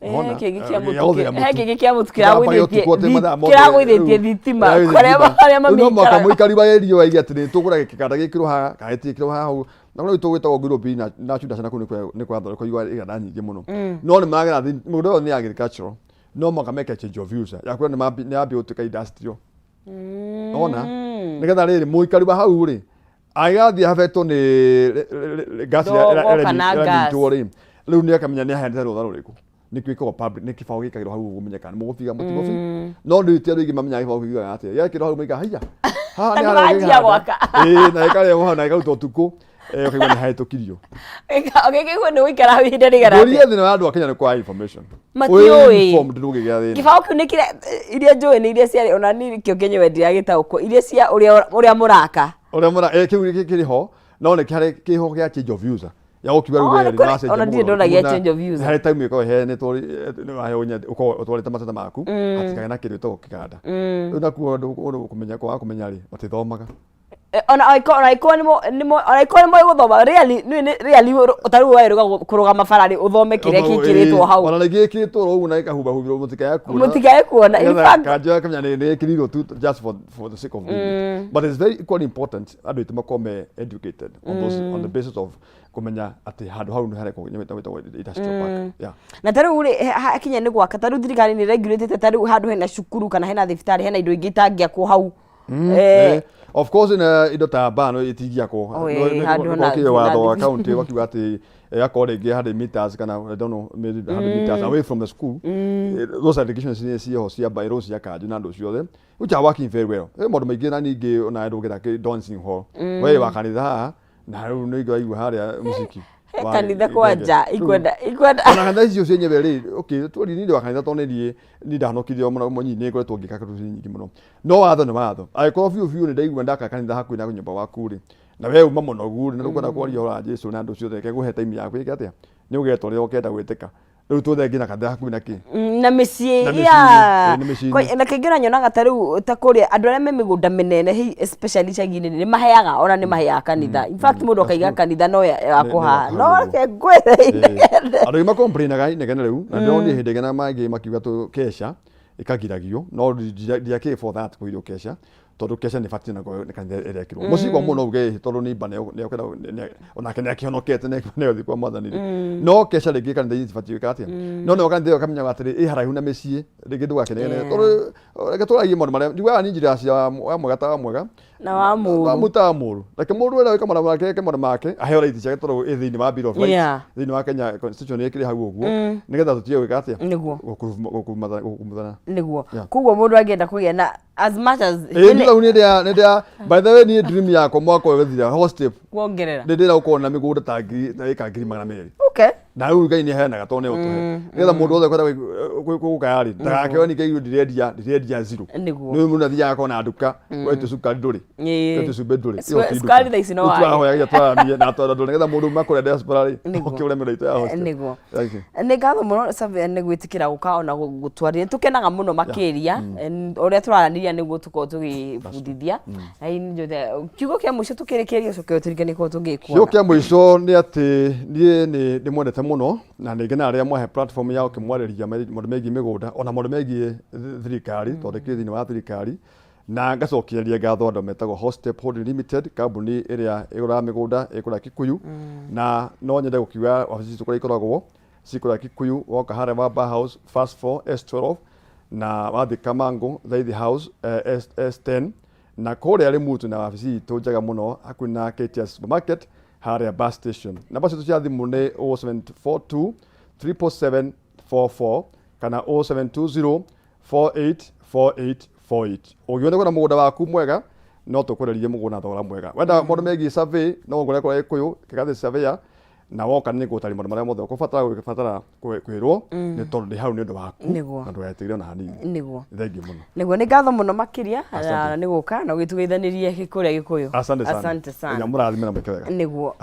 Eh, Wona? kĩngĩ kĩa Eh, mũtu gĩa gũthĩa mũtu. he kĩngĩ kĩa mũtu Kĩrambagio ũtukũ atĩ mathaa mothe, kĩragũithĩtie rĩu, thitima kĩragũithĩtie kũrĩa thitima. arĩa Rĩu no mũhaka mamĩikaraga. mũikari wa area ĩyo aige atĩ nĩ tũgũra kĩganda gĩkĩrwo haha kana gĩtikĩrwo haha hau, na kũrĩa gwitũ gwĩtagwo Ngurubi na Chudasha na kũu nĩ kũrathondekwo iganda nyingĩ mũno. No nĩ maragera mũgũnda ũyũ nĩ agricultural, no mũhaka meke change of user ya kuona nĩ yambia gũtuĩka industrial. Ona nĩgetha rĩrĩ mũikari wa hau rĩ agĩgathiĩ habetwo nĩ gas ĩrĩa Ndogo kana gas. ĩramitwo rĩ, rĩu nĩ akamenya nĩ aheanĩte rũtha rũrĩkũ. Nĩkĩo gĩkoragwo public, nĩ kĩbaũ gĩkagĩrwo hau ũguo ũmenye kana nĩ mũgũbiga mũtigũbi. No rĩu ti andũ aingĩ mamenyaga gĩbaũ kiugaga atĩa. Gĩekĩrwo hau maiga haiya haha nĩ Na harĩa nĩmanjia gĩkĩhanda. gwaka. Ĩĩ, na gĩkarehwo hau na gĩkarutwo ũtukũ, ũkaigua nĩ hahĩtũkirio. Ũgĩkĩigua nĩ ũikara hau ihinda rĩigana Ngũria atĩa? thĩna wa andũ a Kenya nĩ kwaga information. Matiũĩ. Wĩ informed ndũngĩgĩa thĩna. Kĩbaũ kĩu nĩ kĩrĩa iria njũĩ nĩ iria ciarĩ ona niĩ kĩo kĩenyewe ndiragĩtaũkwo, iria cia ũrĩa mũraka. Ũrĩa mũra kĩu kĩrĩ ho, no nĩ harĩ kĩho kĩa change of user ya gũkiuga rĩu Oh, we nĩ rĩ, kũrĩ- nĩwacenjia ona ndirĩ mũgũnda ndona gĩa na change of user. harĩ time ĩkoragwo ĩheanĩtwo nĩ waheo ũkorwo ũtwarĩte mateta maku hatikagĩa na kĩndũ gĩtagwo kĩganda. Rĩu nakuo andũ ũndũ kũmenya kwaga kũmenya rĩ, matithomaga. Ona angĩkorwo ona angĩkorwo nĩmoĩ gũthoma, really nĩ really ta rĩu werũga kũrũgama bara rĩ, ũthome kĩrĩa gĩkĩrĩtwo hau. Ona rĩngĩ ĩkĩrĩtwo oro ũguo na ĩkahubahumbĩrwo mũtikae kuona. Mũtikae kuona, in Nĩgetha fact- kanjũ akamenya nĩ ĩkĩrirwo tu just for the sake of doing it. But it's very equally important andũ aitũ makorwo me educated on those, on the basis of kũmenya atĩ handũ hau nĩ harekwo gwĩtagwo industrial park. Yeah. Na ta rĩu rĩ, hakinya nĩ gwaka, ta rĩu thirikari nĩ regulatĩte, ta rĩu handũ hena cukuru kana hena thibitarĩ, hena indo ingĩ itangĩakwo hau. Of course na indo ta bar no itingiakwo. Oh, handũ na- Nĩ watho wa na- county wakiuga atĩ akorwo rĩngĩ 100 meters kana I don't know, maybe 100 meters away from the school. Those allegations nĩ ciĩho cia bylaws cia kanjũ na andũ ciothe which are working very well. Maũndũ maingĩ na ningĩ ona ndũngĩta kĩ dancing hall. We wa kanitha haha na rĩu nĩ waigua harĩa mũciki He kanitha kwanja ikwenda Ona kanitha icio cienyewe rĩ, okay, twari niĩ ndĩ wa kanitha tondũ nĩ niĩ ndahonokirio mũno mũnyinyi, nĩ ngoretwo ngĩka kĩndũ nyingĩ mũno, no watho nĩ watho. Angĩkorwo biũ biũ nĩ ndaigua ndaka kanitha hakuhĩ na nyũmba waku rĩ, na we uma mũnogu rĩ, na ndũkwenda kwaria ũhoro wa Jesu na andũ ciothe, reke ngũhe time yaku ĩke atĩa, nĩ ũgetwo rĩrĩa ũkenda gwĩtĩka. Rĩu tũthengie na kanitha hakuhĩ na kĩ. Na mĩciĩ Na mĩciĩ-inĩ, ya ĩ, nĩ mĩciĩ-inĩ. Na kaingĩ ona nyonaga ta rĩu ta kũrĩa andũ arĩa me mĩgũnda mĩnene especially icagi-inĩ nĩ maheaga, ona nĩ maheaga kanitha. In fact mũndũ akaiga That's good. kanitha no ya Nĩ- kũhaha nĩ no ya reke ngwĩre inegene. Andũ aingĩ makomplainaga inegene rĩu, na ndĩronire hĩndĩ ĩngĩ na mangĩ makiuga tũ kesha ĩkagiragio, no ndiakĩrĩ for that kũgirio kesha, tondũ kesha nĩ batiĩ na nĩ kanitha ĩrekĩrwo mũciĩ kwa mũndũ no uge tondũ nĩ imba nĩ onake nĩ akĩhonokete nĩ athiĩ kwa mwathani rĩ, no kesha rĩngĩ kanitha itibatiĩ gwĩka atĩa, no nĩo kanitha ĩyo ĩkamenya atĩrĩ ĩ haraihu na mĩciĩ rĩngĩ ndũgakĩnegene, tondũ reke tũragie maũndũ marĩa njugaga niĩ njĩra cia wa mwega ta wa mwega na wa mũru. Wa mũru ta wa mũru. Reke mũndũ ũrĩa wĩka maũndũ make eke maũndũ make, aheo right ciake tondũ ĩ thĩinĩ wa Bill of Rights, thĩinĩ wa Kenya Constitution ĩkĩrĩ hau ũguo, nĩgetha tũtige gwĩka atĩa? Nĩguo. Gũkumuthana. Nĩguo. Yeah. Koguo mũndũ angĩenda kũgĩa na as much as Ĩĩ niĩ rĩu nĩ ndĩa by the way niĩ dream yakwa mwaka ũyũ ũgĩthira whole step Kuongerera. Nĩ ndĩrenda gũkorwo na mĩgũnda ta ngiri ta ĩka 200,000. Na rĩu Ngai nĩ aheanaga tondũ nĩ ũtũhe. Nĩgetha mũndũ wothe ũkwenda gũkaya rĩ, ndagakĩoe ningĩ aigue ndirendia zero. Nĩ mũndũ athiaga akona nduka, wetio cukari ndũrĩ. Wetio cumbĩ ndũrĩ. Ĩyo ti nduka. Cukari thaa ici no Rĩu wage. tũrahoya twaramie na twara ndũrĩ nĩgetha mũndũ uma kũrĩa diaspora rĩ, oke ũrĩa mĩgũnda itũ ya hostel. Thank you. Nĩ ngatho mũno Savia nĩ gwĩtĩkĩra gũka ona gũtwarĩria, tũkenaga mũno makĩria ũrĩa tũraranĩria nĩguo tũkorwo tũgĩbundithia. Na nĩ njũĩ kiugo kĩa mũico tũkĩrĩkĩria ũcoke ũtũririkanie kũrĩa tũngĩkuona. Kiugo kĩa mũico nĩ atĩ niĩ nĩ ndĩmwendete mũno na nĩ ngenaga rĩrĩa mwahe platform ya gũkĩmwarĩria maũndũ megiĩ mĩgũnda ona maũndũ megiĩ thirikari tondũ ndĩkĩrĩ thĩinĩ wa thirikari, na ngacokeria ngatho andũ metagwo Hostep Holding Limited, kambuni ĩrĩa ĩgũraga mĩgũnda ĩ kũrĩa Kikuyu, na no nyende gũkiuga wabici citũ kũrĩa ikoragwo ci kũrĩa Kikuyu, woka harĩa Wamba House first floor S12, na wathiĩ Kamango Thaithi House S10, na kũrĩa Limuru na wabici itũ njega mũno hakuhĩ na KTS Supermarket harĩa bus station. Namba citũ cia thimũ nĩ 0742 777 44 kana 0720 4848. 48. Ũngĩona kwĩna mũgũnda waku mwega, no tũkwenderie mũgũnda na thogora mwega. Wenda maũndũ megiĩ survey, no ũngore kũrĩa Gĩkũyũ Kĩgathĩ surveyor, na woka nĩ ngũgũtarĩria maũndũ marĩa mothe ũkũbatara gũbatara kwĩrwo, nĩ tondũ ndĩ hau nĩ ũndũ waku. Na ndũgetigĩre ona hanini. Thengiũ mũno. Nĩguo, nĩ ngatho mũno makĩria. Asante. Na nĩ gũka na ũgĩtũgeithanĩrie kũrĩa Gĩkũyũ. Asante sana. Asante sana. Ngai amũrathime na mwĩke wega. Nĩguo,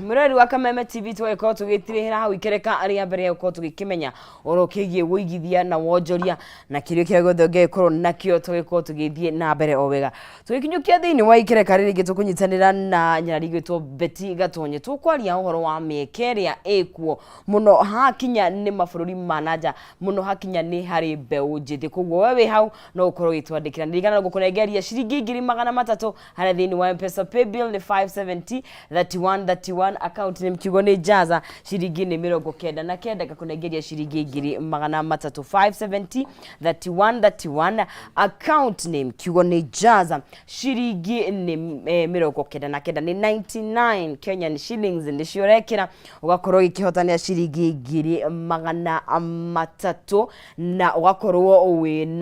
mwĩroreri wa Kameme TV, tũgagĩkorwo tũgĩtirĩhĩra hau ikereka rĩa mbere ya gũkorwo tũgĩkĩmenya ũhoro kĩgiĩ wũigithia na wonjoria na kĩrĩa kĩrĩa gĩothe ũngĩgĩkorwo nakĩo, tũgĩkorwo tũgĩthiĩ na mbere o wega. Tũgĩkinyũkia thĩinĩ wa ikereka rĩrĩ rĩngĩ, tũkũnyitanĩra na nyarari gwĩtwo Betty Gatonye, tũkwaria ũhoro wa mĩeke ĩrĩa ĩkuo mũno hakinya nĩ mabũrũri ma na nja, mũno hakinya nĩ harĩ mbeũ njĩthĩ. Koguo we wĩ hau no ũkorwo ũgĩtwandĩkĩra. Ndirikana ngũkũnengeria ciringi 300,000 harĩa thĩinĩ wa Mpesa. Paybill nĩ 570 31 31, account nĩ kiugo nĩ Jaza, ciringi nĩ 99, ngakũnengeria ciringi 300,000. 570 31 31, account name kiugo nĩ Jaza, ciringi nĩ 99, nĩ 99 Kenyan shillings nĩcio ũrekĩra, ũgakorwo ũgĩkĩhotania ciringi 300,000 na ũgakorwo wĩ